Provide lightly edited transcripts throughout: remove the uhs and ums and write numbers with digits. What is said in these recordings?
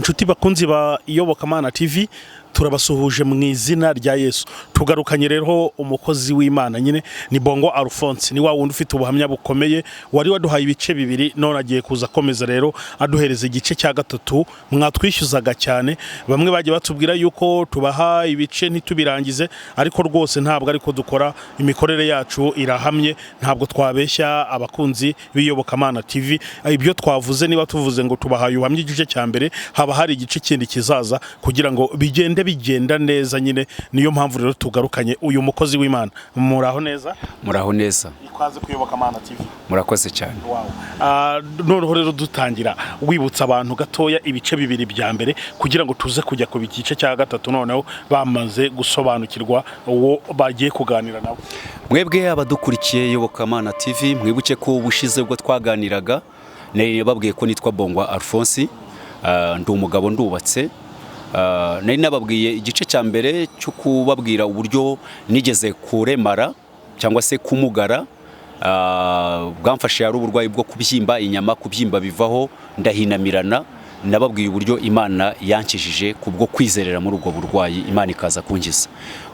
Nshuti bakunzi ba Iyobokamana TV, turabasuhuje mu izina rya Yesu. Tugarukanye rero umukozi w'Imana nyine, ni Bongo Alphonse, ni wa wundi ufite ubuhamya bukomeye wari waduhaye ibice bibiri, none agiye kuza akomeza rero aduhereza igice cya gatatu. Mwatwishyuzaga cyane, bamwe bagiye batubwira yuko tubaha ibice ntitubirangize, ariko rwose ntabwo ariko dukora. Imikorere yacu irahamye, ntabwo twabeshya abakunzi b'Iyobokamana TV. Ibyo twavuze, niba tuvuze ngo tubahaye ubuhamya igice cya mbere, haba hari igice kindi kizaza kugira ngo bigende bigenda neza nyine. Niyo mpamvu rero tugarukanye uyu mukozi w'Imana. Muraho neza? Muraho neza. Ikaze ku Iyobokamana TV. Murakoze cyane. Wow. Noneho rero dutangira, wibutsa abantu gatoya ibice bibiri bya mbere kugira ngo tuze kujya ku gice cya gatatu, noneho bamaze gusobanukirwa uwo bagiye kuganira nabo. Mwebwe abadukurikiye Iyobokamana TV, mwibuke ko ubushize ubwo twaganiraga nari babwiye ko nitwa Bongwa Alphonse, ndi umugabo, ndubatse. Nari nababwiye igice cya mbere cyo kubabwira uburyo nigeze kuremara cyangwa se kumugara. Bwamfashe ari uburwayi bwo kubyimba inyama, kubyimba bivaho ndahinamirana. Nababwiye uburyo Imana yankijije kubwo kwizerera muri ubwo burwayi, Imana ikaza kunkiza.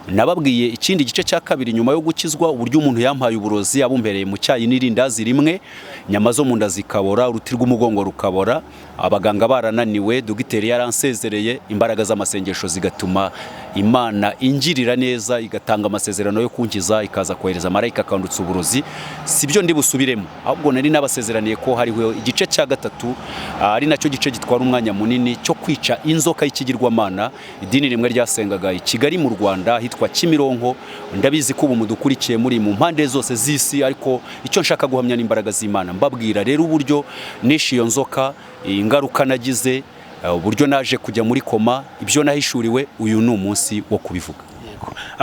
Nababwiye ikindi gice cya kabiri, nyuma yo gukizwa, uburyo umuntu yampaye uburozi abumpereye mu cyayi n'irindazi rimwe, nyama zo mu nda zikabora, uruti rw'umugongo rukabora, abaganga barananiwe, dogiteri yaransezereye, imbaraga z'amasengesho zigatuma Imana ingirira neza, igatanga amasezerano yo kunkiza, ikaza kohereza marayika akandutsa uburozi. Si byo ndi busubiremo, ahubwo nari nabasezeraniye ko hariho igice cya gatatu, ari nacyo gice gitwara umwanya munini, cyo kwica inzoka y'ikigirwamana, idini rimwe ryasengaga i Kigali mu Rwanda ahitwa Kimironko. Ndabizi ko ubu mudukurikiye muri mu mpande zose z'isi, ariko icyo nshaka guhamya n'imbaraga z'Imana. Mbabwira rero uburyo nishe iyo nzoka, ingaruka nagize, uburyo naje kujya muri koma, ibyo nahishuriwe. Uyu ni umunsi wo kubivuga.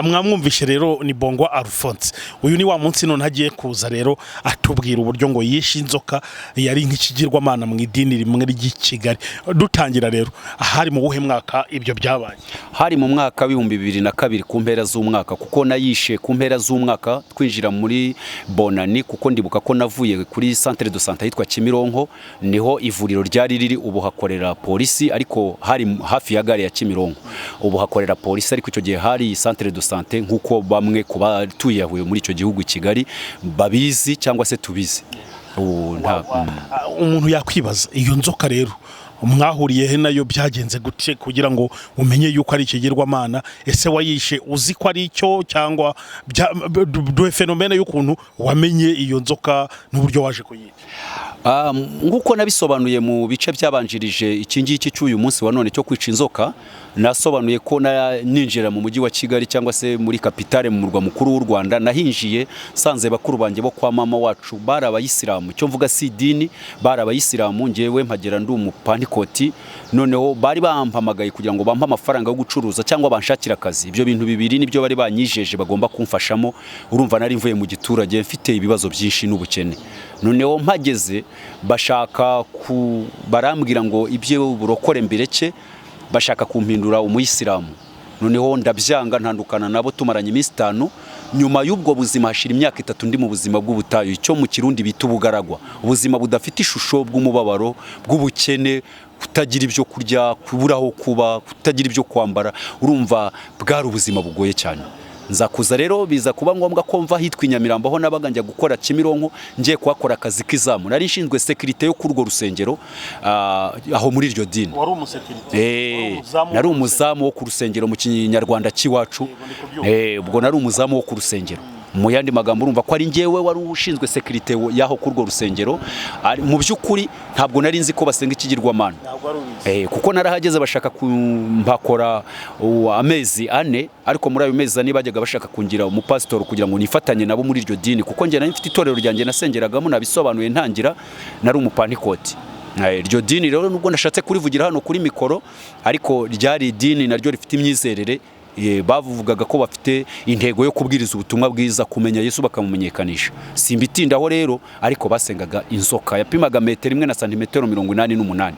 Mwamwumvishe rero, ni Bongo Alphonse. Uyu ni wa munsi none agiye kuza rero atubwira uburyo ngo yishe inzoka yari nk'ikigirwamana mu idini rimwe ry'i Kigali. Dutangira rero, ahari mu wuhe mwaka ibyo byabaye? Hari mu mwaka w'2002 ku mpera z'umwaka, kuko nayishe ku mpera z'umwaka twinjira muri Bonani, kuko ndibuka ko navuye kuri centre de santé yitwa Kimironko, niho ivuriro ryari riri. Ubu hakorera polisi, ariko hari hafi ya gare ya Kimironko. Ubu hakorera polisi, ariko icyo gihe hari centre de santé, nk'uko bamwe ku batuye Huye muri icyo gihugu i Kigali babizi cyangwa se tubizi. Ubu nta Umuntu yakwibaza, iyo nzoka rero mwahuriye he nayo? Byagenze gute kugira ngo umenye yuko ari ikigirwamana? Ese wayishe uzi ko ari icyo, cyangwa duhe phénomène y'ukuntu wamenye iyo nzoka n'uburyo waje kuyica? Nk'uko nabisobanuye mu bice byabanjirije iki ngiki cy'uyu munsi wa none cyo kwica inzoka, nasobanuye ko ninjira mu mujyi wa Kigali cyangwa se muri capitale, mu murwa mukuru w'u Rwanda, nahinjiye sanze bakuru banjye bo kwa mama wacu bari abayisilamu. Icyo mvuga si idini, bari abayisilamu. Ngewe mpagera ndi umupantikoti. Noneho bari bampamagaye kugira ngo bampe amafaranga yo gucuruza cyangwa banshakire akazi. Ibyo bintu bibiri nibyo bari banyijeje bagomba kumfashamo. Urumva nari mvuye mu giturage mfite ibibazo byinshi n'ubukene. Noneho mpageze bashaka ku barambwira ngo ibyo burokore mbireke, bashaka kumpindura umuyisilamu. Noneho ndabyanga, ntandukana nabo, tumaranye iminsi 5. Nyuma y'ubwo buzima hashira imyaka 3 ndi mu buzima bw'ubutayu, icyo mu Kirundi bita ubugaragwa, ubuzima budafite ishusho, bw'umubabaro, bw'ubukene, kutagira ibyo kurya, kubura aho kuba, kutagira ibyo kwambara. Urumva bwari ubuzima bugoye cyane. Nza kuza rero, biza kuba ngombwa ko mva ahitwa i Nyamirambo aho nabaga, njya gukora Kimironko, ngiye kuhakora akazi k'izamu. Nari nshinzwe sécurité yo kuri urwo rusengero, aho muri iryo dini. Wari umusekirite? Nari umuzamu wo ku rusengero mu Kinyarwanda cy'iwacu. Ubwo nari umuzamu wo ku rusengero. Mu yandi magambo, urumva ko ari njyewe wari ushinzwe sécurité y'aho kuri urwo rusengero. Mu by'ukuri ntabwo nari nzi ko basenga ikigirwamana. Ntabwo wari ubizi? Kuko narahageze bashaka kumpakora amezi 4, ariko muri ayo mezi 4 bajyaga bashaka kungira umupasitori kugira ngo nifatanye nabo muri iryo dini, kuko njye nari mfite itorero ryanjye nasengeragamo. Nabisobanuye ntangira, nari umupantikoti. Iryo dini rero, nubwo nashatse kurivugira hano kuri mikoro, ariko ryari idini naryo rifite imyizerere. Bavugaga ko bafite intego yo kubwiriza ubutumwa bwiza, kumenya Yesu bakamumenyekanisha. Simbitindaho rero, ariko basengaga inzoka yapimaga metero 1 na santimetero 88.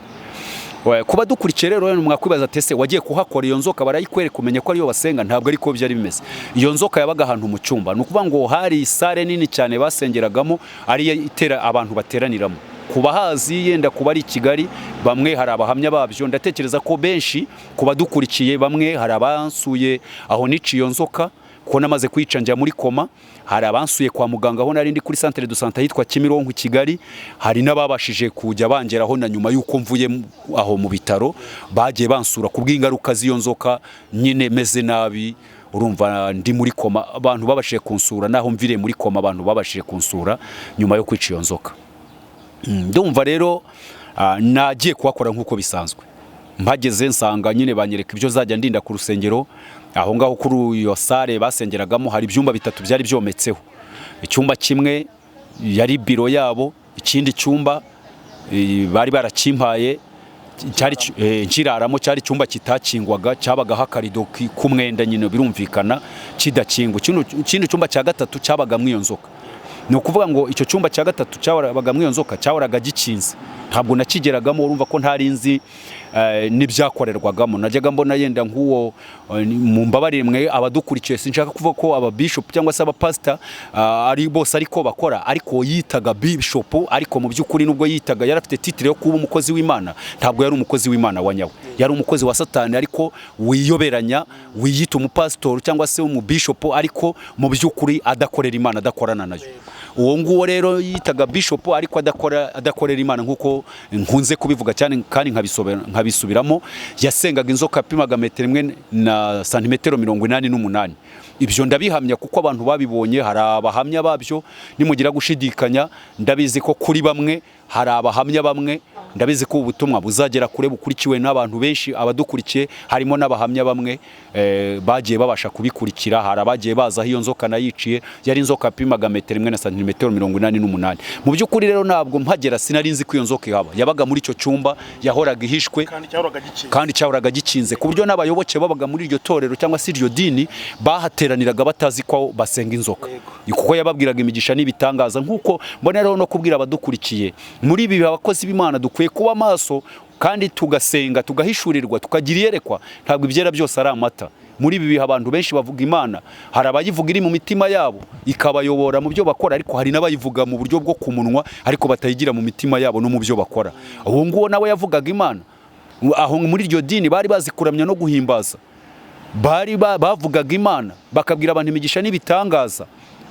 Kuba dukurikiye rero, mwakwibaza ati: "Ese wagiye kuhakora, iyo nzoka barayikwereka, umenya ko ariyo basenga?" Ntabwo ariko byari bimeze. Iyo nzoka yabaga ahantu mu cyumba, ni ukuvuga ngo hari salle nini cyane basengeragamo, ariyo itera abantu bateraniramo. Ku bahazi, yenda kuba ari i Kigali, bamwe hari abahamya babyo. Ndatekereza ko benshi ku badukurikiye, bamwe hari abansuye aho niciye iyo nzoka, kuko namaze kuyica njya muri koma. Hari abansuye kwa muganga aho nari ndi kuri centre de santé yitwa Kimironko i Kigali. Hari n'ababashije kujya bangeraho na nyuma y'uko mvuye aho mu bitaro, bagiye bansura ku bw'ingaruka z'iyo nzoka nyine, meze nabi, urumva ndi muri koma. Abantu babashije kunsura naho mviriye muri koma, abantu babashije kunsura nyuma yo kwica iyo nzoka. Ndumva rero nagiye kuhakora nk'uko bisanzwe. Mpageze nsanga nyine banyereka ibyo zajya ndinda ku rusengero. Aho ngaho kuri iyo salle basengeragamo hari ibyumba bitatu byari byometseho. Icyumba kimwe yari biro yabo, ikindi cyumba bari barakimpaye cyari nkiraramo, cyari icyumba kitakingwaga, cyabagaho akarido k'umwenda nyine, birumvikana kidakingwa. Ikindi cyumba cya gatatu cyabagamo iyo nzoka. Ni ukuvuga ngo icyo cyumba cya gatatu cyabagamo iyo nzoka cyahoraga gikinze, ntabwo nakigeragamo. Urumva ko ntari nzi n'ibyakorerwagamo. Najyaga mbona yenda nk'uwo mu mbabarire mwe abadukurikiye, sinshaka kuvuga ko aba bishop cyangwa se abapasita ari bose ariko bakora, ariko yitaga bishop, ariko mu by'ukuri nubwo yitaga yari afite titre yo kuba umukozi w'Imana, ntabwo yari umukozi w'Imana wa nyawe. Yari umukozi wa Satani, ariko wiyoberanya, wiyita umupasitori cyangwa se umubishop, ariko mu by'ukuri adakorera Imana, adakorana nayo. Uwo nguwo rero yitaga bishop ariko adakora, adakorera Imana, nk'uko nkunze kubivuga cyane kandi nkabisubiramo. Yasengaga inzoka yapimaga metero 1 na santimetero 88. Ibyo ndabihamya kuko abantu babibonye, hari abahamya babyo. Nimugira gushidikanya, ndabizi ko kuri bamwe hari abahamya bamwe. Ndabizi ko ubutumwa buzagera kure, bukurikiwe n'abantu benshi. Abadukurikiye harimo n'abahamya bamwe bagiye babasha kubikurikira. Hari abagiye baza aho iyo nzoka nayiciye. Yari inzoka yapimaga metero 1 na santimetero 88. Mu by'ukuri rero ntabwo mpagera sinari nzi ko iyo nzoka ihaba. Yabaga muri icyo cyumba, yahoraga ihishwe kandi cyahoraga gikinze. Kandi cyahoraga gikinze, ku buryo n'abayoboke babaga muri iryo torero cyangwa se iryo dini bahateraniraga batazi ko basenga inzoka, kuko yababwiraga imigisha n'ibitangaza. Nk'uko mbona rero no kubwira abadukurikiye, muri ibi bihe abakozi b'Imana dukwiye kuba maso kandi tugasenga, tugahishurirwa, tukagira iyerekwa. Ntabwo ibyera byose ari amata. Muri ibi bihe abantu benshi bavuga Imana. Hari abayivuga iri mu mitima yabo ikabayobora mu byo bakora, ariko hari n'abayivuga mu buryo bwo ku munwa ariko batayigira mu mitima yabo no mu byo bakora. Uwo nguwo nawe yavugaga Imana. Aho muri iryo dini bari bazi kuramya no guhimbaza, bari bavugaga Imana, bakabwira abantu imigisha n'ibitangaza,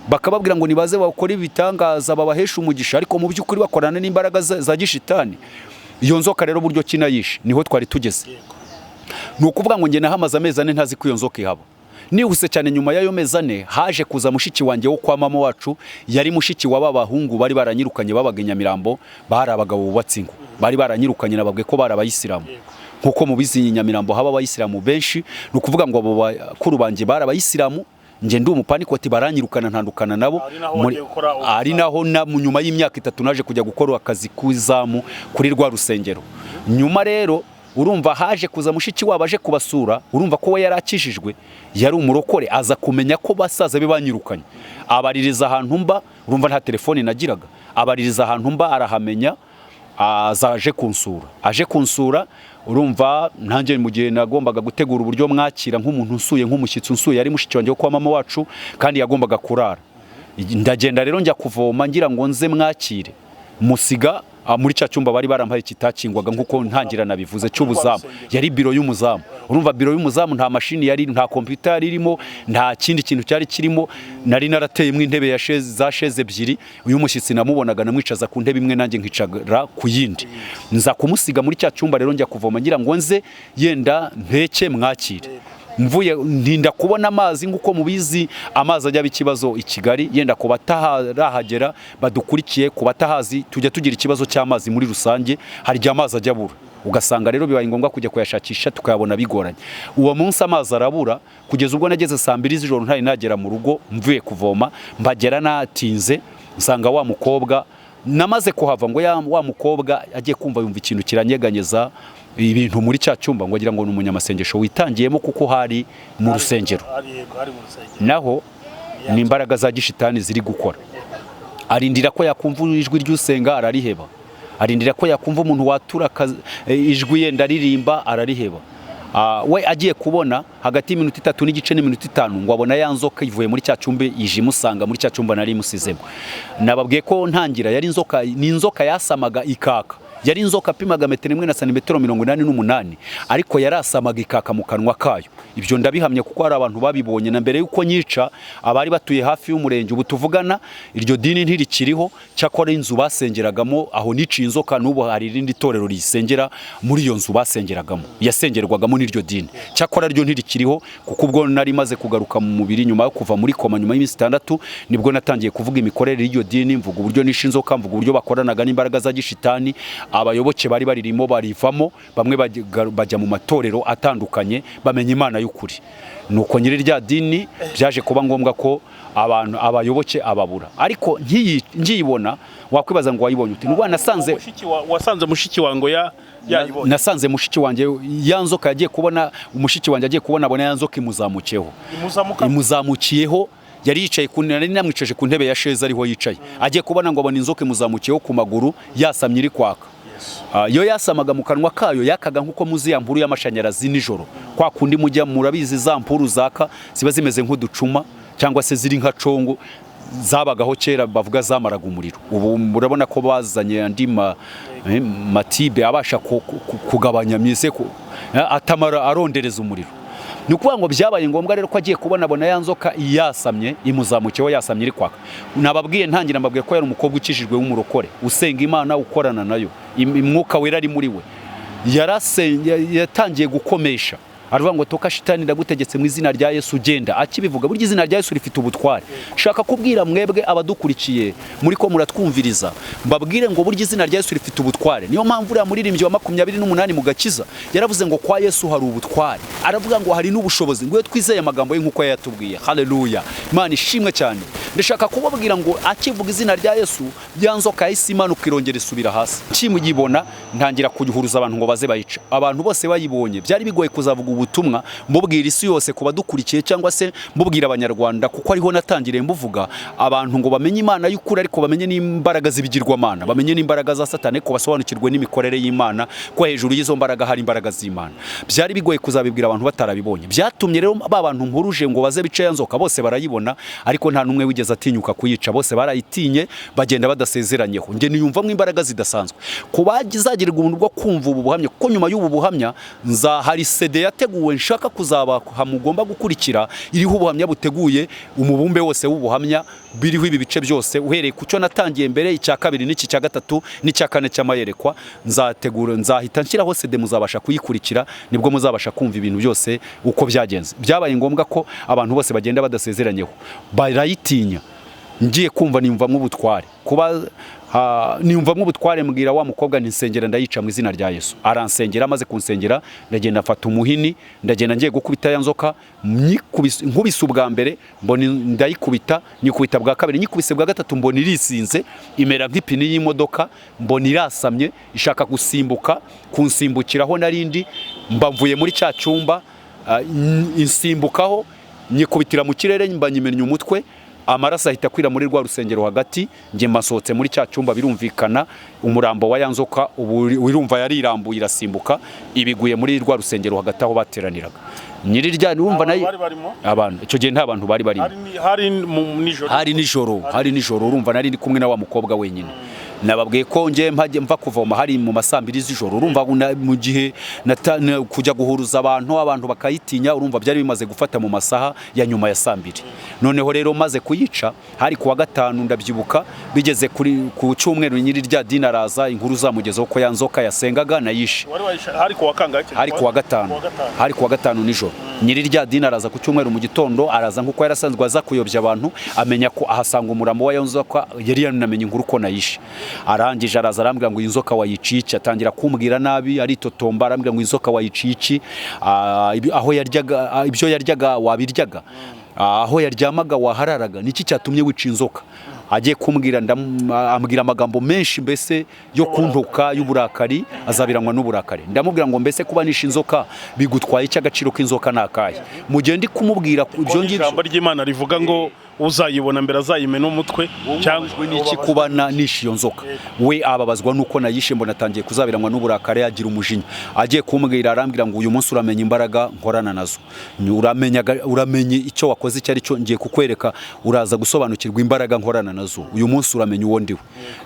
bakababwira ngo nibaze bakore ibitangaza babaheshe umugisha, ariko mu by'ukuri bakorana n'imbaraga za gishitani. Iyo nzoka rero buryo kinayishe, niho twari tugeze. Ni ukuvuga ngo njye nahamaze amezi 4 ntazi ko iyo nzoka ihaba. Nihuse cyane, nyuma y'ayo mezi 4 haje kuza mushiki wanjye wo kwa mama wacu. Yari mushiki wa ba bahungu bari baranyirukanye babaga i Nyamirambo, bari abagabo bubatse ingo, bari baranyirukanye. Nababwiye ko bari abayisilamu. Nkuko mubizi, i Nyamirambo haba abayisilamu benshi. Ni ukuvuga ngo abo bakuru banjye bari abayisilamu, njye ndi umupantikoti, baranyirukana ntandukana nabo. Ari naho wagiye gukora Ari naho na nyuma y'imyaka 3 naje kujya gukora akazi k'izamu kuri rwa rusengero. Nyuma rero urumva haje kuza mushiki wabo aje kubasura. Urumva ko we yari akijijwe, yari umurokore. Aza kumenya ko basaza be banyirukanye, abaririza ahantu mba. Urumva nta telefone nagiraga. Abaririza ahantu mba arahamenya, aza aje kunsura. Aje kunsura, urumva nanjye mu gihe nagombaga gutegura uburyo mwakira nk'umuntu unsuye, nk'umushyitsi unsuye. Yari mushiki wanjye wo kwa mama wacu kandi yagombaga kurara. Ndagenda rero njya kuvoma ngira ngo nze mwakire, musiga muri cya cyumba bari barampaye kitakingwaga, nk'uko ntangira nabivuze, cy'ubuzamu. Yari biro y'umuzamu. Urumva biro y'umuzamu nta mashini yari, nta kompiyuta yari irimo, nta kindi kintu cyari kirimo. Nari narateyemo intebe ya chaise, za chaise ebyiri. Uyu mushyitsi namubonaga namwicaza ku ntebe imwe, nanjye nkicara ku yindi. Nza kumusiga muri cya cyumba rero njya kuvoma ngira ngo nze yenda nteke mwakire. Mvuye ntinda kubona amazi. Nk'uko mubizi, amazi ajya aba ikibazo i Kigali. Yenda ku batarahagera badukurikiye, ku batahazi, tujya tugira ikibazo cy'amazi muri rusange. Hari igihe amazi ajya abura, ugasanga rero bibaye ngombwa kujya kuyashakisha, tukayabona bigoranye. Uwo munsi amazi arabura kugeza ubwo nageze saa 2 z'ijoro ntari nagera mu rugo mvuye kuvoma. Mbagera natinze, nsanga wa mukobwa namaze kuhava ngo wa mukobwa agiye kumva yumva ikintu kiranyeganyeza ibintu muri cya cyumba, ngo agira ngo ni umunyamasengesho witangiyemo kuko hari mu rusengero. Hari mu rusengero. Naho ni imbaraga za gishitani ziri gukora. Arindira ko yakumva ijwi ry'usenga, arariheba. Arindira ko yakumva umuntu watura ijwi yenda aririmba, arariheba. We agiye kubona hagati y'iminota 3 n'igice n'iminota 5 ngo abona ya nzoka ivuye muri cya cyumba ije imusanga muri cya cyumba nari imusizemo. Nababwiye ko ntangira yari inzoka, ni inzoka yasamaga ikaka. Yari inzoka apimaga metero 1 na santimetero 88, ariko yarasamaga ikaka mu kanwa kayo. Ibyo ndabihamya kuko hari abantu babibonye na mbere y'uko nyica, abari batuye hafi y'umurenge. Ubu tuvugana iryo dini ntirikiriho, cyakora inzu basengeragamo aho niciye inzoka, n'ubu hari irindi torero risengera muri iyo nzu basengeragamo, yasengerwagamo n'iryo dini. Cyakora ryo ntirikiriho, kuko ubwo nari maze kugaruka mu mubiri nyuma yo kuva muri koma nyuma y'iminsi 6, nibwo natangiye kuvuga imikorere y'iryo dini, mvuga uburyo nishe inzoka, mvuga uburyo bakoranaga n'imbaraga za gishitani. Abayoboke bari baririmo barivamo, bamwe bajya mu matorero atandukanye, bamenya Imana y'ukuri. Nuko nyiri rya dini byaje kuba ngombwa ko abantu abayoboke ababura. Ariko nkiyibona, wakwibaza ngo wayibonye ute? Nubu nasanze Wasanze mushiki wawe ngo yayibonye? Nasanze mushiki wanjye ya nzoka yagiye kubona, umushiki wanjye agiye kubona abona ya nzoka imuzamukiyeho. Imuzamuka? Imuzamukiyeho. Yari yicaye ku, nari namwicaje ku ntebe ya sheze ariho yicaye. Agiye kubona ngo abona inzoka imuzamukiyeho ku maguru, yasamye iri kwaka. Iyo yasamaga mu kanwa kayo yakaga nk'uko muzi ya mpuru y'amashanyarazi nijoro, kwa kundi mujya murabizi za mpuru zaka ziba zimeze nk'uducuma cyangwa se ziri nka congo zabagaho kera, bavuga zamaraga umuriro. Ubu murabona ko bazanye andi matibe abasha kugabanya mise atamara arondereza umuriro. Ni ukuvuga ngo byabaye ngombwa rero ko agiye kubona abona ya nzoka yasamye imuzamukiyeho, yasamye iri kwaka. Nababwiye ntangira, mbabwiye ko yari umukobwa ukijijwe w'umurokore, usenga Imana, ukorana nayo. Umwuka wera ari muri we. Yatangiye gukomesha, aravuga ngo toka shitani, ndagutegetse mu izina rya Yesu, ugenda. Akibivuga, burya izina rya Yesu rifite ubutware. Shaka kubwira mwebwe abadukurikiye muri ko muratwumviriza, mbabwire ngo burya izina rya Yesu rifite ubutware. Niyo mpamvu uriya muririmbyi wa 28 mu gakiza yaravuze ngo kwa Yesu hari ubutware, aravuga ngo hari n'ubushobozi, ngo iyo twizeye amagambo ye nk'uko yayatubwiye. Haleluya, Imana ishimwe cyane. Ndashaka kubabwira ngo akivuga izina rya Yesu, ya nzoka yahise imanuka irongera isubira hasi. Kimugibona ntangira kugihuruza abantu ngo baze bayica. Abantu bose bayibonye, byari bigoye kuzavuga ubutumwa mbubwira isi yose ku badukurikiye cyangwa se mbubwira Abanyarwanda, kuko ariho natangiriye mbuvuga, abantu ngo bamenye Imana y'ukuri, ariko bamenye n'imbaraga z'ibigirwamana, bamenye n'imbaraga za Satani, ariko basobanukirwe n'imikorere y'Imana, ko hejuru y'izo mbaraga hari imbaraga z'Imana. Byari bigoye kuzabibwira abantu batarabibonye. Byatumye rero ba bantu mpuruje ngo baze bice ya nzoka bose barayibona, ariko nta n'umwe wigeze atinyuka kuyica. Bose barayitinye, bagenda badasezeranyeho. Njye niyumvamo imbaraga zidasanzwe ku bazagirirwa ubuntu bwo kumva ubu buhamya, kuko nyuma y'ubu buhamya nza hari CD yateguwe nshaka kuzabaha, mugomba gukurikira, iriho ubuhamya buteguye, umubumbe wose w'ubuhamya biriho ibi bice byose, uhereye ku cyo natangiye mbere, icya kabiri n'iki cya gatatu n'icya kane cy'amayerekwa. Nzategura, nzahita nshyiraho CD, muzabasha kuyikurikira, nibwo muzabasha kumva ibintu byose uko byagenze. Byabaye ngombwa ko abantu bose bagenda badasezeranyeho, barayitinya. Ngiye kumva niyumvamo ubutware, kuba niyumvamo ubutware, mbwira wa mukobwa ntisengera ndayica mu izina rya Yesu. Aransengera. Amaze kunsengera ndagenda mfata umuhini, ndagenda ngiye gukubita ya nzoka. Nkubise ubwa mbere mbona ndayikubita, nyikubita bwa kabiri, nyikubise bwa gatatu mbona irisinze imera nk'ipine y'imodoka, mbona irasamye ishaka gusimbuka kunsimbukiraho. Narindi mba mvuye muri cya cyumba, insimbukaho, nyikubitira mu kirere, mba nyimennye umutwe, amaraso ahita akwira muri rwa rusengero hagati. Njye mbasohotse muri cya cyumba, birumvikana umurambo wa ya nzoka ubu wirumva yarirambuye irasimbuka, ibiguye muri rwa rusengero hagati aho bateraniraga. Nyiri rya urumva nayo Bari barimo? Abantu icyo gihe nta bantu bari barimo. Hari mu nijoro? Hari nijoro, hari nijoro. Urumva nari ndi kumwe na wa mukobwa wenyine. Nababwiye ko nge mpajye mva kuvoma hari mu ma saa 2 z'ijoro. Urumva mu gihe kujya guhuruza abantu, abantu bakayitinya, urumva byari bimaze gufata mu masaha ya nyuma ya saa 2. Noneho rero maze kuyica hari kuwa gatanu, ndabyibuka, bigeze kuri ku cyumweru nyiri rya dini araza, inkuru zamugezeho ko ya nzoka yasengaga nayishe. Wari wayishe hari kuwa kangahe? Hari kuwa gatanu. Kuwa gatanu. Hari kuwa gatanu nijoro. Nyiri rya dini araza ku cyumweru mu gitondo, araza nk'uko yarasanzwe aza kuyobya abantu, amenya ko ahasanga umurambo wa ya nzoka. Yari yanamenye inkuru ko nayishe. Arangije araza arambwira ngo iyi nzoka wayiciye iki? Atangira kumbwira nabi, aritotomba, arambwira ngo iyi nzoka wayiciye iki? Aho yaryaga, ibyo yaryaga wabiryaga, aho yaryamaga wahararaga, niki cyatumye wica inzoka? Agiye kumbwira, ambwira amagambo menshi mbese yo kuntuka y'uburakari, azabiranywa n'uburakari. Ndamubwira ngo mbese kuba nishe inzoka bigutwaye iki? Agaciro k'inzoka ni akahe? Mu gihe ndi kumubwira ibyo ngibyo, Ijambo ry'Imana rivuga ngo uzayibona mbere azayimena umutwe, cyangwa n'iki kuba nishe iyo nzoka? We ababazwa nuko nayishe. Mbona atangiye kuzabiranywa n'uburakari, agira umujinya. Agiye kumbwira, arambwira ngo uyu munsi uramenya imbaraga nkorana nazo, uramenye icyo wakoze icyo ari cyo, ngiye kukwereka, uraza gusobanukirwa imbaraga nkorana nazo, uyu munsi uramenya uwo ndiwe.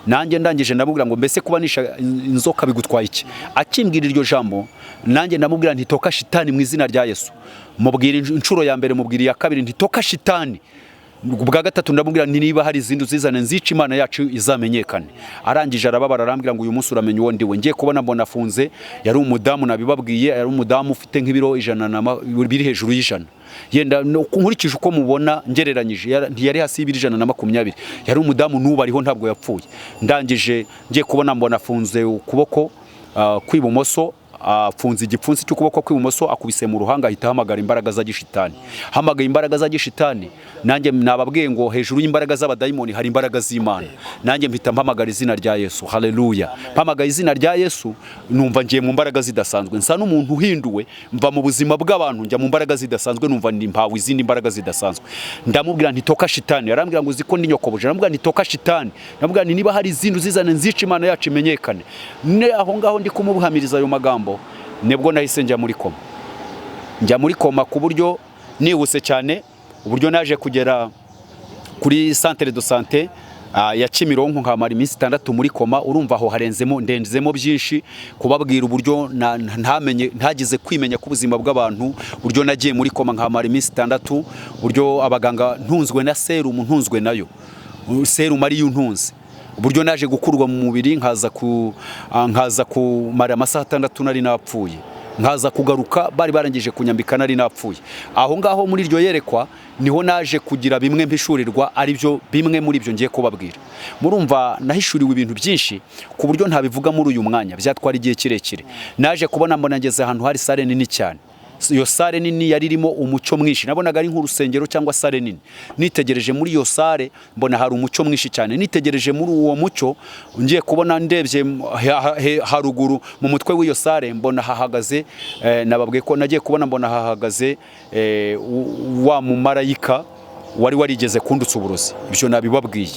Nanjye ndangije ndamubwira ngo mbese kuba nisha inzoka bigutwaye iki? Akimbwira iryo jambo, nanjye ndamubwira nti toka shitani mu izina rya Yesu. Mubwira inshuro ya mbere, mubwira iya kabiri nti toka shitani. Bwa gatatu ndamubwira nti niba hari izindi uzizane nzica, Imana yacu izamenyekane. Arangije arababara, arambwira ngo uyu munsi uramenya uwo ndiwe. Ngiye kubona mbona afunze, yari umudamu, nabibabwiye, yari umudamu ufite nk'ibiro 100 na biri hejuru y'100 yenda, nkurikije uko mubona ngereranyije, ntiyari hasi y'ibiro 120. Yari umudamu, n'ubu ariho, ntabwo yapfuye. Ndangije ngiye kubona mbona afunze ukuboko kw'ibumoso, afunze igipfunsi cy'ukuboko kw'ibumoso, akubise mu ruhanga, ahita ahamagara imbaraga za gishitani. Hamagaye imbaraga za gishitani, nanjye nababwiye ngo hejuru y'imbaraga z'abadayimoni hari imbaraga z'Imana. Nanjye mpita mpamagara izina rya Yesu. Haleluya! Mpamagaye izina rya Yesu, numva ngiye mu mbaraga zidasanzwe, nsa n'umuntu uhinduwe, mva mu buzima bw'abantu njya mu mbaraga zidasanzwe, numva ndi mpawe izindi mbaraga zidasanzwe. Ndamubwira nti toka shitani. Arambwira ngo uzi ko ndi nyokobuje. Ndamubwira nti toka shitani. Ndamubwira nti niba hari izindi uzizane nzica, Imana yacu imenyekane. Ne aho ngaho ndi kumubuhamiriza ayo magambo, nibwo nahise njya muri koma. Njya muri koma ku buryo nihuse cyane, uburyo naje kugera kuri centre de santé ya Kimironko, nkamara iminsi 6 muri koma. Urumva aho harenzemo, ndenzemo byinshi kubabwira uburyo ntamenye, ntagize kwimenya k'ubuzima bw'abantu, uburyo nagiye muri koma nkamara iminsi 6, uburyo abaganga ntunzwe na serumu, ntunzwe nayo serumu ariyo ntunze, uburyo naje gukurwa mu mubiri, nkaza kumara amasaha 6 nari napfuye, nkaza kugaruka bari barangije kunyambika nari napfuye. Aho ngaho muri iryo yerekwa niho naje kugira bimwe mpishurirwa, ari byo bimwe muri ibyo ngiye kubabwira. Murumva nahishuriwe ibintu byinshi ku buryo ntabivuga muri uyu mwanya, byatwara igihe kirekire. Naje kubona mbona ngeze ahantu hari salle nini cyane. Iyo salle nini yari irimo umucyo mwinshi, nabonaga ari nk'urusengero cyangwa salle nini. Nitegereje muri iyo salle mbona hari umucyo mwinshi cyane. Nitegereje muri uwo mucyo, ngiye kubona ndebye haruguru mu mutwe w'iyo salle mbona hahagaze, nababwiye ko nagiye kubona mbona hahagaze wa mumarayika wari warigeze kundutsa uburozi. Ibyo nabibabwiye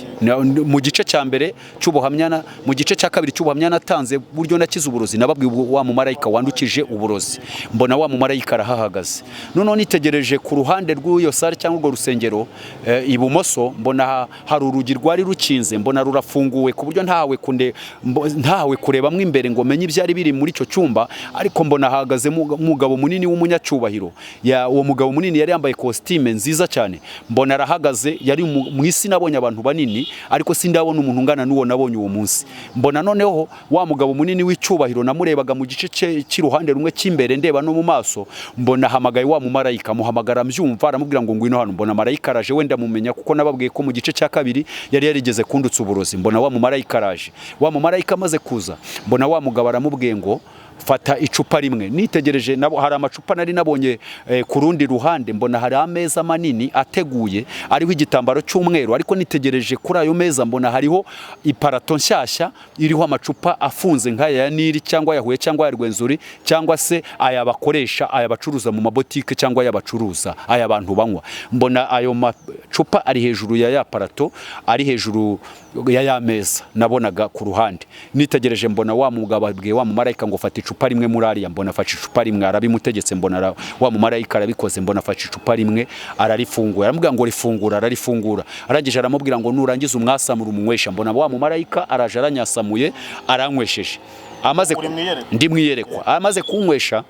mu gice cya mbere cy'ubuhamya, mu gice cya kabiri cy'ubuhamya natanze buryo nakize uburozi, nababwiye wa mumarayika wandukije uburozi. Mbona wa mumarayika arahahagaze. Noneho nitegereje ku ruhande rw'iyo salle cyangwa urwo rusengero, ibumoso, mbona hari urugi rwari rukinze, mbona rurafunguwe ku buryo ntahawe kurebamo imbere ngo menye ibyari biri muri icyo cyumba. Ariko mbona hahagazemo umugabo munini w'umunyacyubahiro. Uwo mugabo munini yari yambaye kositime nziza cyane. Mbona arahagaze, yari mu isi nabonye abantu banini, ariko sindabona umuntu ungana n'uwo nabonye uwo munsi. Mbona noneho wa mugabo munini w'icyubahiro namurebaga mu gice cy'iruhande rumwe cy'imbere, ndeba no mu maso. Mbona ahamagaye wa mumarayika, muhamagara mbyumva, aramubwira ngo ngwino hano. Mbona marayika araje, wenda mumenya kuko nababwiye ko mu gice cya kabiri yari yarigeze kundutsa uburozi. Mbona wa mumarayika araje. Wa mumarayika amaze kuza, mbona wa mugabo aramubwiye ngo fata icupa rimwe. Nitegereje nabo hari amacupa nari nabonye ku rundi ruhande, mbona hari ameza manini ateguye ariho igitambaro cy'umweru. Ariko nitegereje kuri ayo meza mbona hariho iparato nshyashya iriho amacupa afunze nk'aya ya Nili cyangwa ya Huye cyangwa ya Rwenzori, cyangwa se aya bakoresha, aya bacuruza mu mabotike, cyangwa aya bacuruza aya abantu banywa. Mbona ayo macupa ari hejuru ya parato, ari hejuru ya meza nabonaga ku ruhande. Nitegereje mbona wa mugabo abwiye wa mumarayika ngo fata icupa rimwe muri ariya. Mbona afashe icupa rimwe, arabimutegetse. Mbona wa mumarayika arabikoze. Mbona afashe icupa rimwe ararifungura, aramubwira ngo rifungura, ararifungura. Arangije aramubwira ngo nurangiza umwasamura umunywesha. Mbona wa mumarayika araje aranyasamuye, aranywesheje. Amaze Uri mu iyerekwa? Ndi mu iyerekwa. Amaze kunywesha,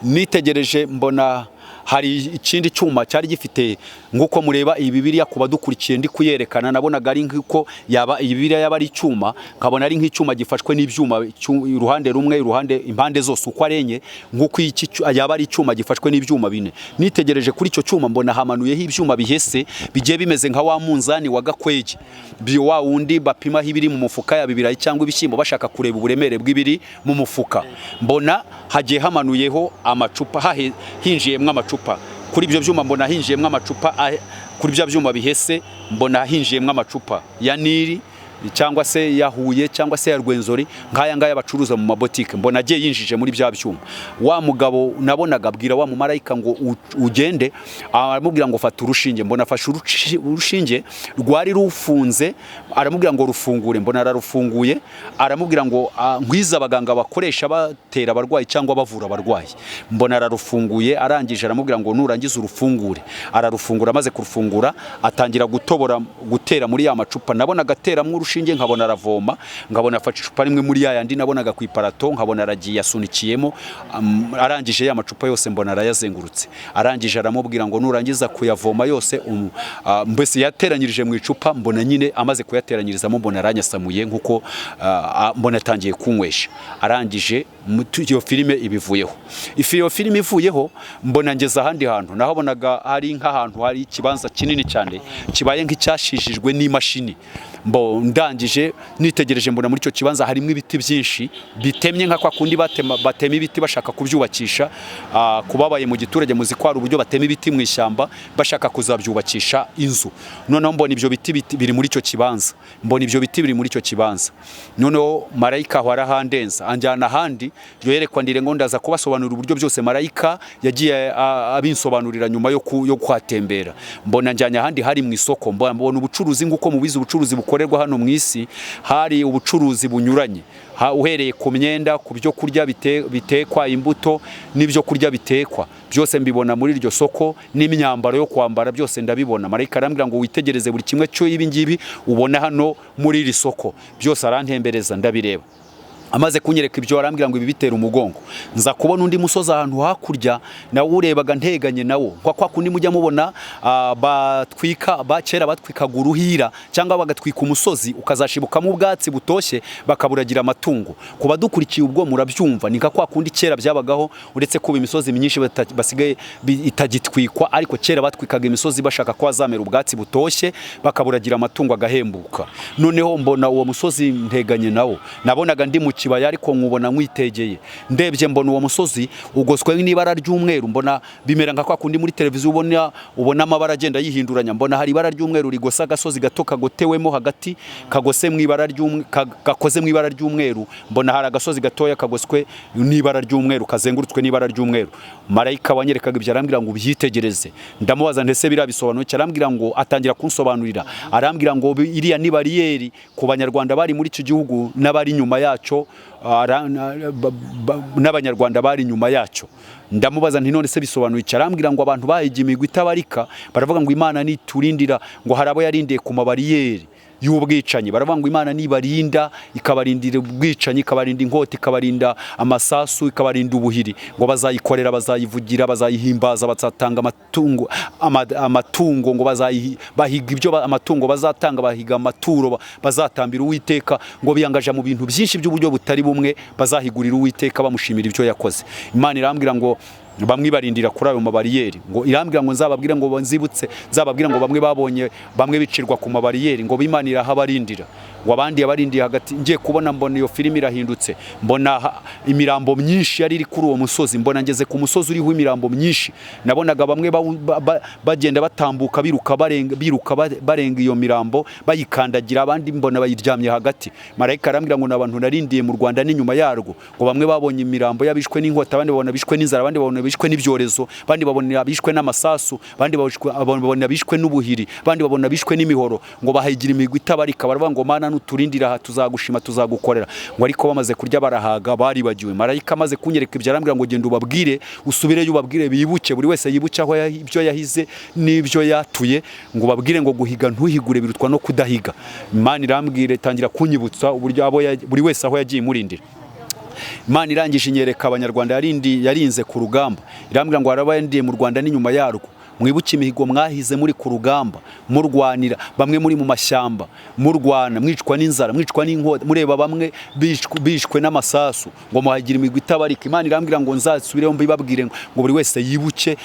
nitegereje mbona hari ikindi cyuma cyari gifite, nk'uko mureba iyi Bibiliya ku badukurikiye ndi kuyerekana, nabonaga ari nk'uko yaba iyi Bibiliya yaba ari icyuma, nkabona ari nk'icyuma gifashwe n'ibyuma iruhande rumwe, iruhande, impande zose uko ari enye, nk'uko iki yaba ari icyuma gifashwe n'ibyuma bine. Nitegereje kuri icyo cyuma mbona hamanuyeho ibyuma bihese bigiye bimeze nka wa munzani wa gakwege, bi wa wundi bapimaho ibiri mu mufuka, yaba ibirayi cyangwa ibishyimbo, bashaka kureba uburemere bw'ibiri mu mufuka. Mbona hagiye hamanuyeho amacupa, hinjiyemwo amacupa kuri ibyo byuma. Mbona hinjiyemwo amacupa. Kuri bya byuma bihese mbona hinjiyemo amacupa ya Nili, cyangwa se ya Huye, cyangwa se ya Rwenzori, nk'aya ngaya bacuruza mu mabotike. Mbona agiye yinjije muri bya byuma. Wa mugabo nabonaga abwira wa mumarayika ngo ugende, aramubwira ngo fata urushinge. Mbona afashe urushinge rwari rufunze, aramubwira ngo rufungure. Mbona ararufunguye, aramubwira ngo nkwize abaganga bakoresha batera abarwayi cyangwa bavura abarwayi. Mbona ararufunguye, arangije aramubwira ngo nurangiza urufungure. Ararufungura, amaze kurufungura atangira gutobora, gutera muri ya macupa. Nabonaga ateramo urushinge, nkabona aravoma, nkabona afashe icupa rimwe muri ya yandi nabonaga ku iparato, nkabona aragiye asunikiyemo, arangije ya macupa yose mbona arayazengurutse. Arangije aramubwira ngo nurangiza kuyavoma yose, mbese yateranyirije mu icupa. Mbona nyine amaze kuyateranyirizamo, mbona aranyasamuye nkuko mbona atangiye kunywesha. Arangije iyo filime ibivuyeho. Iyo filime ivuyeho, mbona ngeze ahandi hantu. Nahabonaga hari nk'ahantu hari ikibanza kinini cyane kibaye nk'icyashijijwe n'imashini. Mbo ndangije nitegereje, mbona muri icyo kibanza harimo ibiti byinshi bitemye, nka kwa kundi batema ibiti bashaka kubyubakisha. Kubabaye mu giturage muzi ko hari uburyo batema ibiti mu ishyamba bashaka kuzabyubakisha inzu. Noneho mbona ibyo biti biri muri icyo kibanza, mbona ibyo biti biri muri icyo kibanza. Noneho marayika aho arahandenza, anjyana ahandi. Iyo yerekwa ndire ngo ndaza kubasobanurira uburyo byose marayika yagiye abinsobanurira nyuma yo kuhatembera. Mbona njyanye ahandi hari mu isoko, mbona ubucuruzi. Nk'uko mubizi, ubucuruzi bukorerwa hano mu isi, hari ubucuruzi bunyuranye, uhereye ku myenda, ku byo kurya bitekwa, imbuto n'ibyo kurya bitekwa, byose mbibona muri iryo soko, n'imyambaro yo kwambara, byose ndabibona. Marayika arambwira ngo witegereze buri kimwe cyo ibi ngibi ubona hano muri iri soko. Byose arantembereza, ndabireba. Amaze kunyereka ibyo, arambwira ngo ibi bitera umugongo. Nza kubona undi musozi ahantu hakurya, nawe urebaga nteganye nawo, kwa kundi mujya mubona batwika ba kera batwikaga uruhira cyangwa bagatwika umusozi ukazashibukamo ubwatsi butoshye, bakaburagira amatungo. Ku badukurikiye ubwo murabyumva, ni nka kwa kundi kera byabagaho, uretse kuba imisozi myinshi basigaye itagitwikwa, ariko kera batwikaga imisozi bashaka ko hazamera ubwatsi butoshye, bakaburagira amatungo agahembuka. Noneho mbona uwo musozi nteganye nawo. Nabonaga ndi mu kibaya ariko nkubona nkwitegeye. Ndebye mbona uwo musozi ugoswe n'ibara ry'umweru. Mbona bimera nka kwa kundi muri televiziyo ubona amabara agenda yihinduranya. Mbona hari ibara ry'umweru rigose agasozi gato kagotewemo hagati, kagose mu ibara gakoze mu ibara ry'umweru. Mbona hari agasozi gatoya kagoswe n'ibara ry'umweru, kazengurutswe n'ibara ry'umweru. Marayika wanyerekaga ibyo arambwira ngo ubyitegereze. Ndamubaza ndetse biriya bisobanuye iki? Arambwira ngo, atangira kunsobanurira, arambwira ngo iriya ni bariyeri ku Banyarwanda bari muri iki gihugu n'abari inyuma yacyo, n'Abanyarwanda bari inyuma yacyo. Ndamubaza nti none se bisobanuye iki? Arambwira ngo abantu bahigiye imigwi itabarika, baravuga ngo Imana niturindira, ngo hari abo yarindiye ku mabariyeri y'ubwicanyi. Baravuga ngo Imana nibarinda, ikabarindira ubwicanyi, ikabarinda inkota, ikabarinda amasasu, ikabarinda ubuhiri, ngo bazayikorera, bazayivugira, bazayihimbaza, bazatanga amatungo, amatungo ngo bahiga ibyo amatungo bazatanga, bahiga amaturo bazatambira Uwiteka, ngo biyangaje mu bintu byinshi by'uburyo butari bumwe, bazahigurira Uwiteka bamushimira ibyo yakoze. Imana irambwira ngo bamwe barindira kuri ayo mabariyeri, ngo irambwira ngo nzababwire, ngo nzibutse, nzababwire ngo bamwe babonye bamwe bicirwa ku mabariyeri, ngo Imana irahabarindira, ngo abandi yabarindiye hagati. Ngiye kubona mbona iyo filimi irahindutse, mbona imirambo myinshi yari iri kuri uwo musozi. Mbona ngeze ku musozi uriho imirambo myinshi. Nabonaga bamwe bagenda batambuka biruka, barenga, biruka barenga iyo mirambo bayikandagira, abandi mbona bayiryamye hagati. Marayika arambwira ngo ni abantu narindiye mu Rwanda n'inyuma yarwo, ngo bamwe babonye imirambo y'abishwe n'inkota, abandi babona bishwe n'inzara, abandi babona bishwe n'ibyorezo, abandi babona bishwe n'amasasu, abandi babona bishwe n'ubuhiri, abandi babona bishwe n'imihoro, ngo bahayigira imigwi itabarika. Baravuga ngo Mana nuturindira aha tuzagushima, tuzagukorera. Ngo ariko bamaze kurya barahaga, baribagiwe. Marayika amaze kunyereka ibyo, arambwira ngo genda ubabwire, usubireyo ubabwire bibuke, buri wese yibuke aho ibyo yahize n'ibyo yatuye, ngo babwire ngo guhiga ntuhigure birutwa no kudahiga. Imana irambwira, itangira kunyibutsa uburyo abo buri wese aho yagiye imurindira. Imana irangije inyereka Abanyarwanda yarinze ku rugamba. Irambwira ngo harabarindiye mu Rwanda n'inyuma yarwo, mwibuke imihigo mwahize muri ku rugamba, murwanira, bamwe muri mu mashyamba murwana, mwicwa n'inzara, mwicwa n'inkota, mureba bamwe bishwe n'amasasu, ngo muhagira imigwi itabarika. Imana irambwira ngo nzasubireho mbibabwire, ngo buri wese yibuke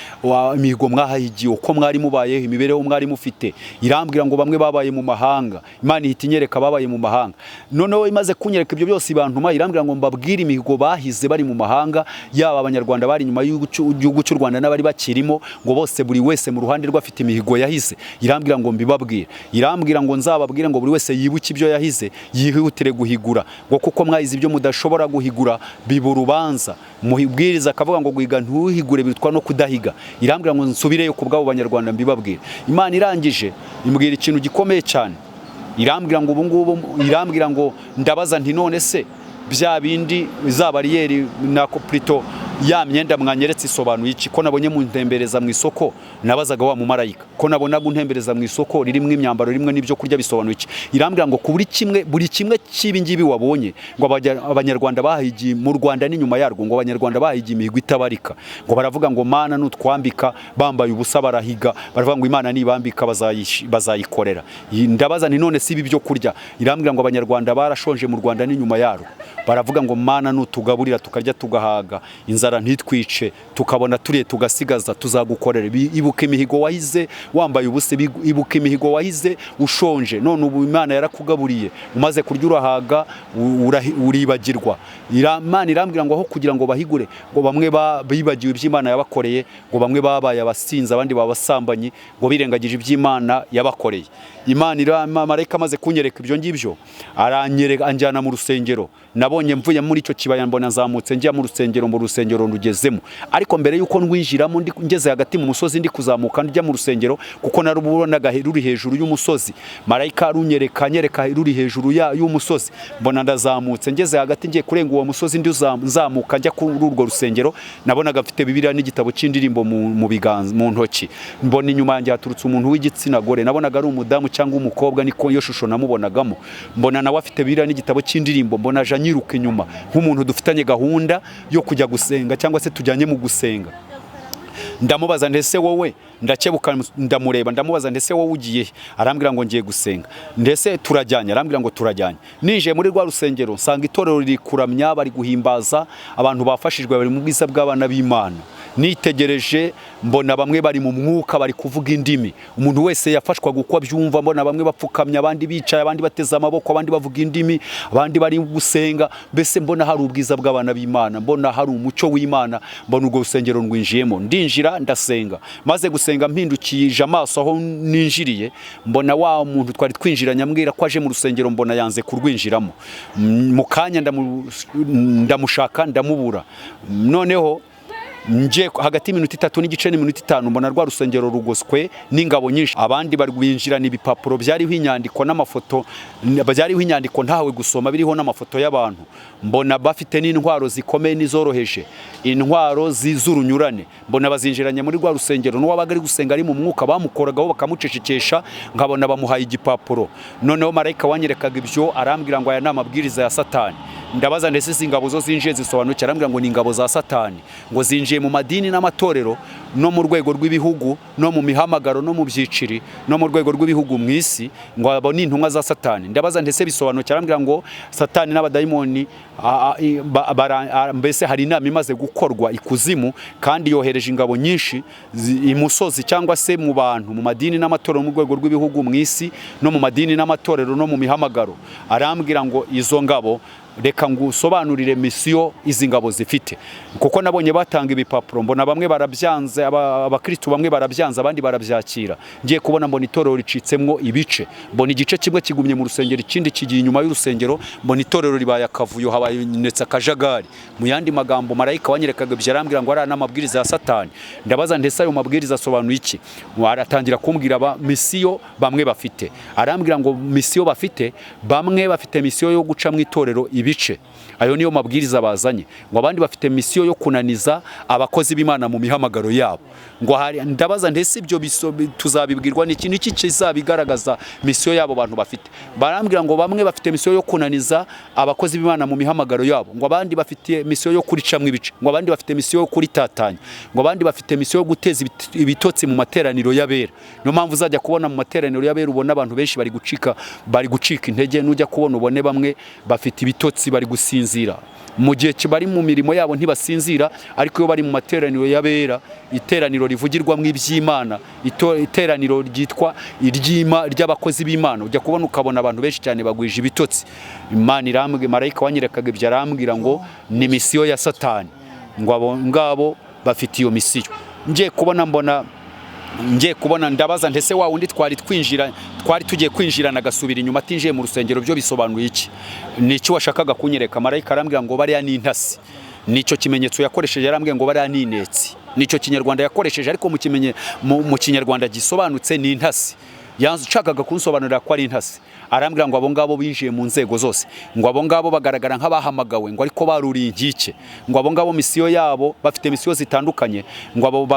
imihigo mwahahigiye, uko mwari mubayeho, imibereho mwari mufite. Irambwira ngo bamwe babaye mu mahanga. Imana ihita inyereka ababaye mu mahanga. Noneho imaze kunyereka ibyo byose, ibantuma, irambwira ngo mbabwire imihigo bahize bari mu mahanga, yaba Abanyarwanda bari inyuma y'igihugu cy'u Rwanda n'abari bakirimo, ngo bose buri wese mu ruhande rwe afite imihigo yahize. Irambwira ngo mbibabwire, irambwira ngo nzababwire ngo buri wese yibuke ibyo yahize, yihutire guhigura, ngo kuko mwahize ibyo mudashobora guhigura biba urubanza. Muhibwiriza akavuga ngo guhiga ntuhigure bitwa no kudahiga. Irambwira ngo nsubireyo ku bw'abo Banyarwanda mbibabwire. Imana irangije imbwira ikintu gikomeye cyane, irambwira ngo ubu ngubu, irambwira ngo ndabaza nti none se bya bindi za bariyeri na plutôt ya myenda mwanyeretse isobanuye iki, ko nabonye muntembereza mu isoko? Nabazaga wa mumarayika ko nabonaga untembereza mu isoko ririmo imyambaro rimwe n'ibyo kurya, bisobanuye iki? Irambwira ngo ku buri kimwe cy'ibi ngibi wabonye, ngo Abanyarwanda bahigiye mu Rwanda n'inyuma yarwo, ngo Abanyarwanda bahigiye imihigo itabarika, ngo baravuga ngo Mana nutwambika, bambaye ubusa barahiga, baravuga ngo Imana nibambika bazayikorera. Ndabaza nti none si ibi byo kurya? Irambwira ngo Abanyarwanda barashonje mu Rwanda n'inyuma yarwo, baravuga ngo Mana nutugaburira tukarya tugahaga, inzara ntitwice, tukabona turiye tugasigaza, tuzagukorera. Ibuka imihigo wahize wambaye ubusa, ibuka imihigo wahize ushonje, none ubu Imana yarakugaburiye, umaze kurya urahaga, uribagirwa. Imana irambwira ngo aho kugira ngo bahigure, ngo bamwe bibagiwe iby'Imana yabakoreye, ngo bamwe babaye abasinzi, abandi babasambanyi, ngo birengagije iby'Imana yabakoreye. Imana marayika amaze kunyereka ibyo ngibyo, aranyereka anjyana mu rusengero. Nabonye mvuye muri icyo kibaya, mbona nzamutse njya mu rusengero ndugezemo. Ariko mbere yuko ndwinjiramo, ngeze hagati mu musozi, ndi kuzamuka njya mu rusengero, kuko narubonaga ruri hejuru y'umusozi, marayika arunyereka, anyereka ruri hejuru y'umusozi. Mbona ndazamutse, ngeze hagati ngiye kurenga uwo musozi, ndi nzamuka njya kuri urwo rusengero, nabonaga mfite Bibiliya n'igitabo cy'indirimbo mu biganza, mu ntoki. Mbona inyuma yanjye haturutse umuntu w'igitsina gore, nabonaga ari umudamu cyangwa umukobwa, niko iyo shusho namubonagamo. Mbona nawe afite Bibiliya n'igitabo cy'indirimbo, mbona aje anyiruka inyuma nk'umuntu dufitanye gahunda yo kujya gusenga cyangwa se tujyanye mu gusenga. Ndamubaza ndetse wowe, ndakebuka ndamureba, ndamubaza ndetse wowe ugiye he? Arambwira ngo ngiye gusenga. Ndetse turajyanye? Arambwira ngo turajyanye. Ninjiye muri rwa rusengero, nsanga itorero riri kuramya, bari guhimbaza, abantu bafashijwe, bari mu bwiza bw'abana b'Imana. Nitegereje mbona bamwe bari mu mwuka, bari kuvuga indimi, umuntu wese yafashwaga uko abyumva. Mbona bamwe bapfukamye, abandi bicaye, abandi bateze amaboko, abandi bavuga indimi, abandi bari gusenga. Mbese mbona hari ubwiza bw'abana b'Imana, mbona hari umucyo w'Imana. Mbona urwo rusengero ndwinjiyemo, ndinjira ndasenga. Maze gusenga, mpindukije amaso aho ninjiriye, mbona wa muntu twari twinjiranye ambwira ko aje mu rusengero, mbona yanze kurwinjiramo. Mu kanya ndamushaka ndamubura. Noneho nje hagati y'iminota 3 n'igice n'iminota 5, mbona rwa rusengero rugoswe n'ingabo nyinshi, abandi barwinjirana ibipapuro byariho inyandiko n'amafoto, byariho inyandiko ntawe gusoma, biriho n'amafoto y'abantu. Mbona bafite n'intwaro zikomeye n'izoroheje, intwaro z'urunyurane. Mbona bazinjiranye muri rwa rusengero, n'uwabaga ari gusenga ari mu mwuka bamukoragaho bakamucecekesha, nkabona bamuhaye igipapuro. Noneho marayika wanyerekaga ibyo arambwira ngo aya ni amabwiriza ya Satani. Ndabaza ndetse izi ngabo zo zinjiye zisobanukiwe? Arambwira ngo ni ingabo za Satani, ngo zinjiye mu madini n'amatorero no mu rwego rw'ibihugu no mu mihamagaro no mu byiciri no mu rwego rw'ibihugu mu isi, ngo abo ni intumwa za Satani. Ndabaza ndetse bisobanukiwe? Arambwira ngo Satani n'abadayimoni mbese hari inama imaze gukorwa ikuzimu, kandi yohereje ingabo nyinshi imusozi cyangwa se mu bantu, mu madini n'amatorero, mu rwego rw'ibihugu mu isi no mu madini n'amatorero no mu mihamagaro. Arambwira ngo izo ngabo, reka ngusobanurire misiyo izi ngabo zifite, kuko nabonye batanga ibipapuro, mbona bamwe barabyanze, abakristu bamwe barabyanze, abandi barabyakira. Ngiye kubona mbona itorero ricitsemwo ibice, mbona igice kimwe kigumye mu rusengero, ikindi kigiye inyuma y'urusengero, mbona itorero ribaye akavuyo, habaye akajagari. Mu yandi magambo, marayika wanyerekaga ibyo arambwira ngo ariya ni amabwiriza ya Satani. Ndabaza ndetse ayo mabwiriza asobanuye iki? Aratangira kumbwira misiyo bamwe bafite. Arambwira ngo misiyo bafite, bamwe bafite misiyo yo guca mu itorero ibice, ayo niyo mabwiriza bazanye. Ngo abandi bafite misiyo yo kunaniza abakozi b'Imana mu mihamagaro yabo. Ngo hari, ndabaza ndetse ibyo tuzabibwirwa n'iki? Niki kizabigaragaza misiyo yabo bantu bafite? Barambwira ngo bamwe bafite misiyo yo kunaniza abakozi b'Imana mu mihamagaro yabo, ngo abandi bafite misiyo yo kuricamwo ibice, ngo abandi bafite misiyo yo kuritatanya, ngo abandi bafite misiyo yo guteza ibitotsi mu materaniro y'abera. Niyo mpamvu uzajya kubona mu materaniro y'abera ubona abantu benshi bari gucika intege. Nujya kubona ubone bamwe bafite ibitotsi, bari gusinzira. Mu gihe bari mu mirimo yabo ntibasinzira, ariko iyo bari mu materaniro y'abera, iteraniro rivugirwamo iby'Imana, iteraniro ryitwa iry'ima ry'abakozi b'Imana, ujya kubona ukabona abantu benshi cyane bagwije ibitotsi. Imana irambwira, marayika wanyerekaga ibyo arambwira ngo ni misiyo ya Satani, ngo abo ngabo bafite iyo misiyo. Ngiye kubona mbona Ngiye kubona ndabaza, ndetse wa wundi twari twinjira, twari tugiye kwinjirana, agasubira inyuma atinjiye mu rusengero, byo bisobanuye iki? Ni iki washakaga kunyereka? Marayika arambwira ngo bariya ni intasi. Nicyo kimenyetso yakoresheje. Yarambwiye ngo bariya ni inetsi, nicyo Kinyarwanda yakoresheje, ariko mu Kinyarwanda gisobanutse ni intasi. Yashakaga kunsobanurira ko ari intasi. Arambwira ngo abo ngabo binjiye mu nzego zose, ngo abo ngabo bagaragara nk'abahamagawe, ngo ariko baruriye inkike, ngo abo ngabo misiyo yabo, bafite misiyo zitandukanye, ngo abo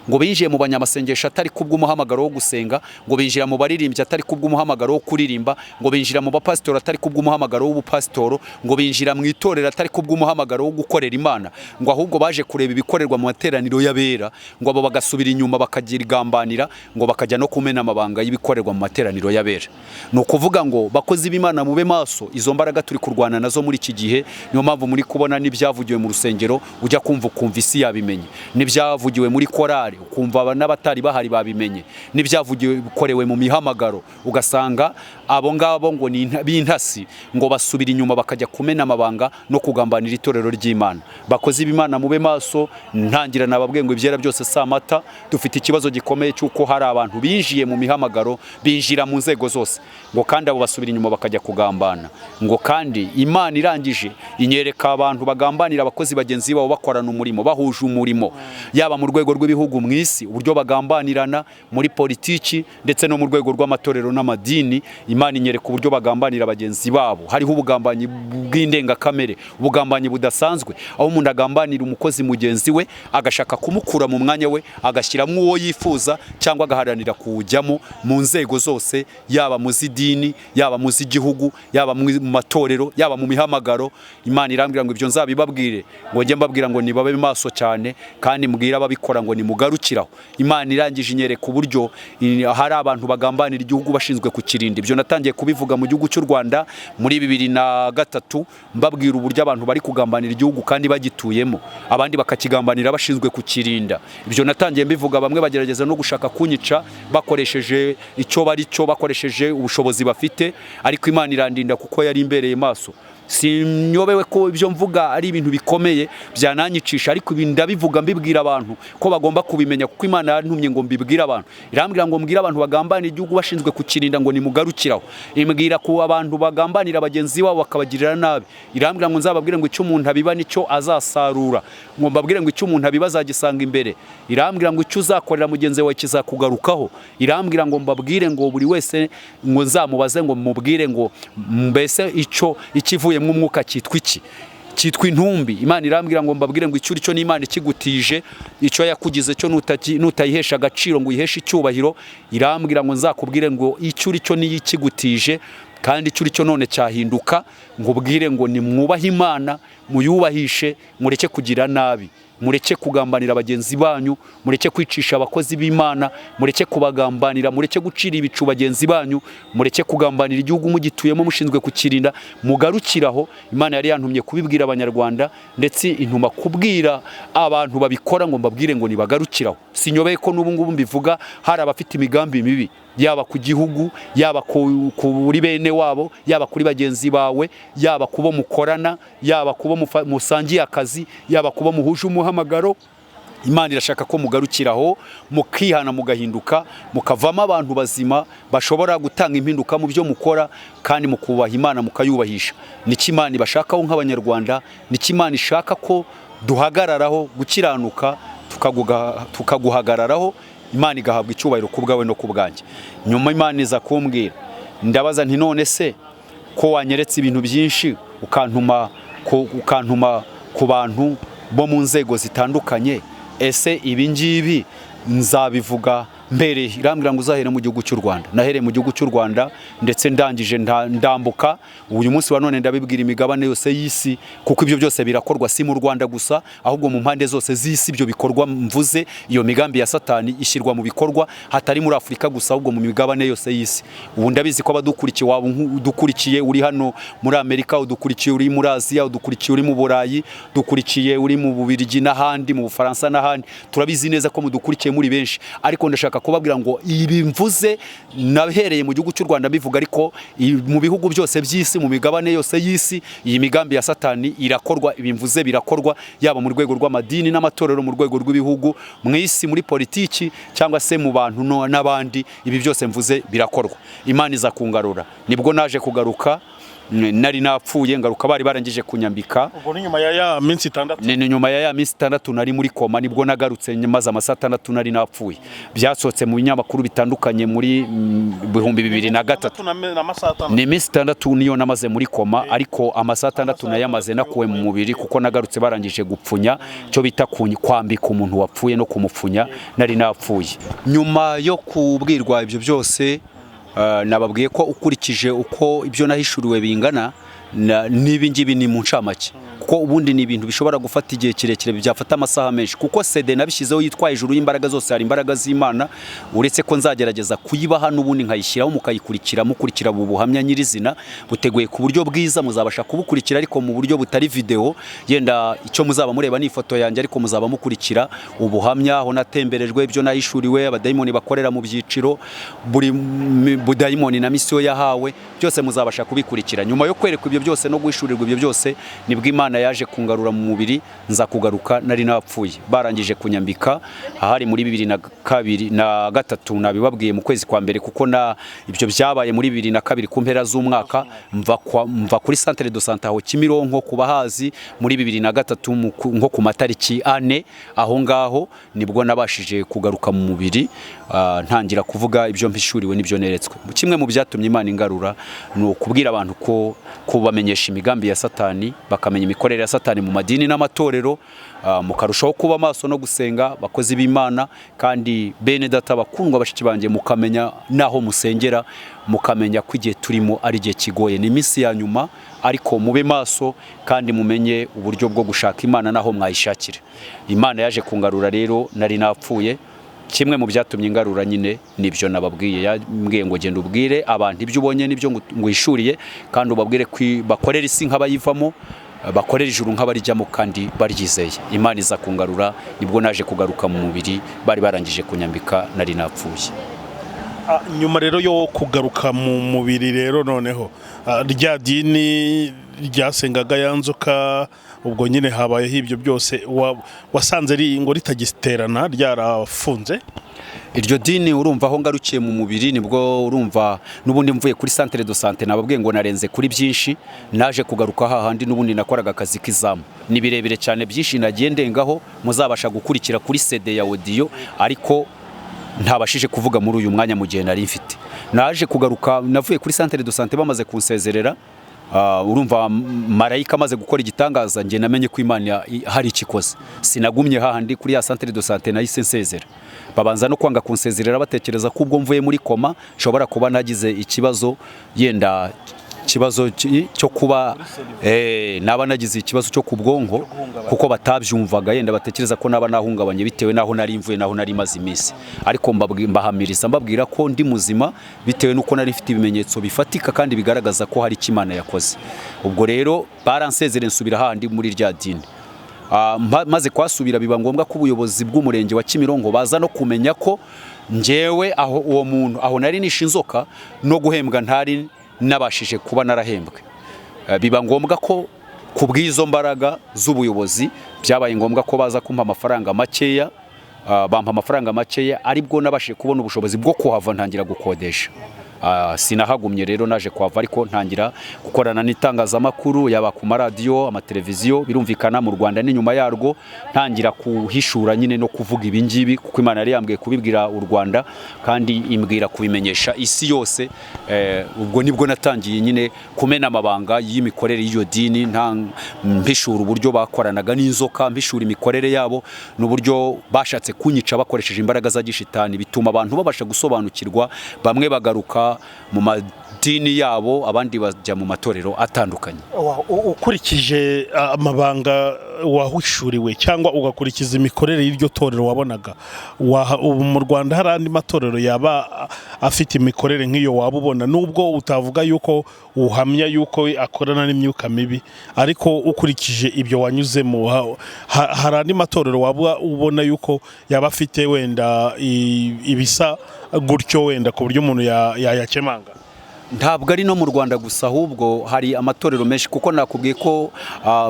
ngo binjiye mu banyamasengesho atari kubw'umuhamagaro wo gusenga, ngo binjira mu baririmbyi atari kubw'umuhamagaro wo kuririmba, ngo binjira mu bapasitori atari kubw'umuhamagaro w'ubupasitoro, ngo binjira mu itorero atari kubw'umuhamagaro wo gukorera Imana, ngo ahubwo baje kureba ibikorerwa mu materaniro y'abera, ngo abo bagasubira inyuma bakagira igambanira, ngo bakajya no kumena amabanga y'ibikorerwa mu materaniro y'abera. Ni ukuvuga ngo bakozi b'Imana, mube maso. Izo mbaraga turi kurwana nazo muri iki gihe. Niyo mpamvu muri kubona n'ibyavugiwe mu rusengero ujya kumva ukumva isi yabimenye, n'ibyavugiwe muri korari ukumva n'abatari bahari babimenye, n'ibyavugiwe bikorewe mu mihamagaro, ugasanga abo ngabo ngo ni b'intasi, ngo basubira inyuma bakajya kumena amabanga no kugambanira itorero ry'Imana. Bakozi b'Imana, mube maso. Ntangira nababwiye ngo ibyera byose si amata. Dufite ikibazo gikomeye cy'uko hari abantu binjiye mu mihamagaro, binjira mu nzego zose, ngo kandi abo basubira inyuma bakajya kugambana. Ngo kandi Imana irangije inyereka abantu bagambanira abakozi bagenzi babo bakorana umurimo, bahuje umurimo, yaba mu rwego rw'ibihugu mu isi, uburyo bagambanirana muri politiki, ndetse no mu rwego rw'amatorero n'amadini. Imana inyereka uburyo bagambanira bagenzi babo. Hariho ubugambanyi bw'indengakamere, ubugambanyi budasanzwe, aho umuntu agambanira umukozi mugenzi we, agashaka kumukura mu mwanya we, agashyiramo uwo yifuza, cyangwa agaharanira kuwujyamo mu nzego zose, yaba mu z'idini, yaba mu z'igihugu, yaba mu matorero, yaba mu mihamagaro. Imana irambwira ngo ibyo nzabibabwire, ngo njye mbabwira ngo nibabe maso cyane, kandi mbwira ababikora ngo nimugarukiraho. Imana irangije inyereka uburyo hari abantu bagambanira igihugu bashinzwe kukirinda. Ibyo natangiye kubivuga mu gihugu cy'u Rwanda muri 2003, mbabwira uburyo abantu bari kugambanira igihugu kandi bagituyemo, abandi bakakigambanira bashinzwe kukirinda. Ibyo natangiye mbivuga, bamwe bagerageza no gushaka kunyica bakoresheje icyo bari cyo, bakoresheje ubushobozi bafite, ariko Imana irandinda kuko yari imbereye maso. Sinyobewe ko ibyo mvuga ari ibintu bikomeye byananyicisha, ariko ibi ndabivuga mbibwira abantu ko bagomba kubimenya, kuko Imana yantumye ngo mbibwire abantu. Irambwira ngo mbwire abantu bagambanira igihugu bashinzwe kukirinda ngo nimugarukiraho. Imbwira ku abantu bagambanira bagenzi babo bakabagirira nabi. Irambwira ngo nzababwire ngo icyo umuntu abiba nicyo azasarura, ngo mbabwire ngo icyo umuntu abiba azagisanga imbere. Irambwira ngo icyo uzakorera mugenzi wawe kizakugarukaho. Irambwira ngo mbabwire ngo buri wese ngo nzamubaze, ngo mubwire ngo mbese icyo ikivuyemo umwuka cyitwa iki? Cyitwa intumbi. Imana irambwira ngo mbabwire ngo icyo uri cyo n'Imana ikigutije, icyo yakugize cyo, nutayihesha agaciro ngo uyiheshe icyubahiro, irambwira ngo nzakubwire ngo icyo uri cyo niyo ikigutije, kandi icyo uri cyo none cyahinduka. Ngo ubwire ngo nimwubahe Imana, muyubahishe, mureke kugira nabi, mureke kugambanira bagenzi banyu, mureke kwicisha abakozi b'Imana, mureke kubagambanira, mureke gucira ibicu bagenzi banyu, mureke kugambanira igihugu mugituyemo mushinzwe kukirinda. Mugarukiraho. Imana yari yantumye kubibwira Abanyarwanda, ndetse intuma kubwira abantu babikora ngo mbabwire ngo nibagarukiraho. Sinyobeye ko n'ubu ngubu mbivuga hari abafite imigambi mibi, yaba ku gihugu, yaba kuri bene wabo, yaba kuri bagenzi bawe, yaba kubo mukorana, yaba kubo musangiye akazi, yaba kubo muhuje umuhamagaro. Imana irashaka ko mugarukiraho, mukihana, mugahinduka, mukavamo abantu bazima bashobora gutanga impinduka mu byo mukora, kandi mukubaha Imana, mukayubahisha. Nicyo Imana ibashakaho nk'Abanyarwanda, nicyo Imana ishaka ko duhagararaho gukiranuka, tukaguhagararaho, Imana igahabwa icyubahiro ku bwawe no ku bwanjye. Nyuma Imana iza kumbwira, ndabaza nti: "None se ko wanyeretse ibintu byinshi, ukantuma ku bantu bo mu nzego zitandukanye, ese ibi ngibi nzabivuga mbereye?" Irambwira ngo uzahere mu gihugu cy'u Rwanda. Nahereye mu gihugu cy'u Rwanda, ndetse ndangije ndambuka. Uyu munsi wa none ndabibwira imigabane yose y'isi, kuko ibyo byose birakorwa si mu Rwanda gusa, ahubwo mu mpande zose z'isi. Ibyo bikorwa mvuze, iyo migambi ya Satani ishyirwa mu bikorwa hatari muri Afurika gusa, ahubwo mu migabane yose y'isi. Ubu ndabizi ko abadukurikiye, waba udukurikiye uri hano muri Amerika, udukurikiye uri muri Aziya, udukurikiye uri mu Burayi, udukurikiye uri mu Bubirigi n'ahandi, mu Bufaransa n'ahandi, turabizi neza ko mudukurikiye muri benshi, ariko ndashaka kubabwira ngo ibi mvuze nahereye mu gihugu cy'u Rwanda mbivuga, ariko mu bihugu byose by'isi, mu migabane yose y'isi, iyi migambi ya Satani irakorwa. Ibi mvuze birakorwa, yaba mu rwego rw'amadini n'amatorero, mu rwego rw'ibihugu, mu isi, muri politiki, cyangwa se mu bantu n'abandi. Ibi byose mvuze birakorwa. Imana iza kungarura, nibwo naje kugaruka. Nari napfuye, ngaruka bari barangije kunyambika. Ubwo ni nyuma ya minsi 6? Ni nyuma ya minsi 6 nari muri koma, nibwo nagarutse maze amasaha 6 nari napfuye. Byasohotse mu binyamakuru bitandukanye muri 2003. N'amasaha 6. Ni iminsi 6 niyo namaze muri koma, ariko amasaha 6 nayamaze nakuwe mu mubiri, kuko nagarutse barangije gupfunya, icyo bita kwambika umuntu wapfuye no kumupfunya. Nari napfuye. Nyuma yo kubwirwa ibyo byose, nababwiye ko ukurikije uko ibyo nahishuriwe bingana n'ibi ngibi, ni mu ncamake, kuko ubundi ni ibintu bishobora gufata igihe kirekire, byafata amasaha menshi, kuko CD nabishyizeho yitwa "Hejuru y'imbaraga zose hari imbaraga z'Imana". Uretse ko nzagerageza kuyibaha n'ubundi nkayishyiraho, mukayikurikira, mukurikira ubu buhamya nyirizina buteguye ku buryo bwiza, muzabasha kubukurikira, ariko mu buryo butari video. Yenda icyo muzaba mureba ni ifoto yanjye, ariko muzaba mukurikira ubuhamya, aho natemberejwe, ibyo nahishuriwe, abadayimoni bakorera mu byiciro, buri budayimoni na misiyo yahawe, byose muzabasha kubikurikira. Nyuma yo kwerekwa ibyo byose no guhishurirwa ibyo byose, nibwo Imana yaje kungarura mu mubiri. Nza kugaruka nari napfuye, barangije kunyambika, ahari muri 2002 na gatatu, nabibabwiye, mu kwezi kwa mbere, kuko na ibyo byabaye muri 2002 ku mpera z'umwaka. Mva kuri centre de santé aho Kimironko ku bahazi, muri 2003 nko ku matariki 4 aho ngaho, nibwo nabashije kugaruka mu mubiri, ntangira kuvuga ibyo mpishuriwe n'ibyo neretswe. Kimwe mu byatumye Imana ingarura ni ukubwira abantu ko kubamenyesha imigambi ya Satani, bakamenya imikorere ya Satani mu madini n'amatorero, mukarushaho kuba maso no gusenga, bakozi b'Imana kandi bene data bakundwa, bashiki banjye, mukamenya n'aho musengera, mukamenya ko igihe turimo ari igihe kigoye, ni iminsi ya nyuma, ariko mube maso kandi mumenye uburyo bwo gushaka Imana n'aho mwayishakira. Imana yaje kungarura rero nari napfuye. Kimwe mu byatumye ingarura nyine nibyo nababwiye. Yambwiye ngo genda ubwire abantu ibyo ubonye n'ibyo nguhishuriye, kandi ubabwire ko bakorera isi nk'abayivamo, bakorera ijuru nk'abarijyamo kandi baryizeye. Imana iza kungarura, nibwo naje kugaruka mu mubiri, bari barangije kunyambika, nari napfuye. Nyuma rero yo kugaruka mu mubiri rero, noneho rya dini ryasengaga ya nzoka, ubwo nyine habayeho ibyo byose, wasanze ngo ritagiterana, ryarafunze? Iryo dini, urumva aho ngarukiye mu mubiri, nibwo urumva n'ubundi mvuye kuri centre de santé, nababwiye ngo narenze kuri byinshi. Naje kugaruka hahandi n'ubundi nakoraga akazi k'izamu. Ni birebire cyane, byinshi nagiye ndengaho, muzabasha gukurikira kuri CD ya audio, ariko ntabashije kuvuga muri uyu mwanya mu gihe nari mfite. Naje kugaruka, navuye kuri centre de santé bamaze kunsezerera. Urumva marayika amaze gukora igitangaza, njye namenye ko Imana hari ikikoze. Sinagumye hahandi kuri ya centre de santé, nahise nsezera. Babanza no kwanga kunsezerera, batekereza ko ubwo mvuye muri koma nshobora kuba nagize ikibazo, yenda ikibazo cyo kuba naba nagize ikibazo cyo ku bwonko, kuko batabyumvaga, yenda batekereza ko naba nahungabanye bitewe n'aho nari mvuye, n'aho nari maze iminsi. Ariko mbahamiriza, mbabwira ko ndi muzima, bitewe n'uko nari mfite ibimenyetso bifatika kandi bigaragaza ko hari icyo Imana yakoze. Ubwo rero baransezereye, nsubira handi muri rya dini. Maze kuhasubira, biba ngombwa ko ubuyobozi bw'umurenge wa Kimironko baza no kumenya ko njyewe aho uwo muntu aho nari nishe inzoka, no guhembwa ntari nabashije kuba narahembwe. Biba ngombwa ko ku bw'izo mbaraga z'ubuyobozi byabaye ngombwa ko baza kumpa amafaranga makeya. Bampa amafaranga makeya, aribwo nabashije kubona ubushobozi bwo kuhava, ntangira gukodesha. Sinahagumye rero, naje kuhava, ariko ntangira gukorana n'itangazamakuru, yaba ku maradiyo, amateleviziyo, birumvikana mu Rwanda n'inyuma yarwo, ntangira kuhishura nyine no kuvuga ibi ngibi, kuko Imana yari yambwiye kubibwira u Rwanda kandi imbwira kubimenyesha isi yose. Ubwo nibwo natangiye nyine kumena amabanga y'imikorere y'iyo dini, nta mpishura uburyo bakoranaga n'inzoka, mpishura imikorere yabo n'uburyo bashatse kunyica bakoresheje imbaraga za gishitani, bituma abantu babasha gusobanukirwa, bamwe bagaruka mu Madini yabo, abandi bajya mu matorero atandukanye. Ukurikije amabanga wahishuriwe cyangwa ugakurikiza imikorere y'iryo torero wabonaga, ubu mu Rwanda hari andi matorero yaba afite imikorere nk'iyo waba ubona, nubwo utavuga yuko uhamya yuko akorana n'imyuka mibi, ariko ukurikije ibyo wanyuzemo, hari andi matorero waba ubona yuko yaba afite wenda ibisa gutyo, wenda ku buryo umuntu yayakemanga? Ntabwo ari no mu Rwanda gusa, ahubwo hari amatorero menshi, kuko nakubwiye ko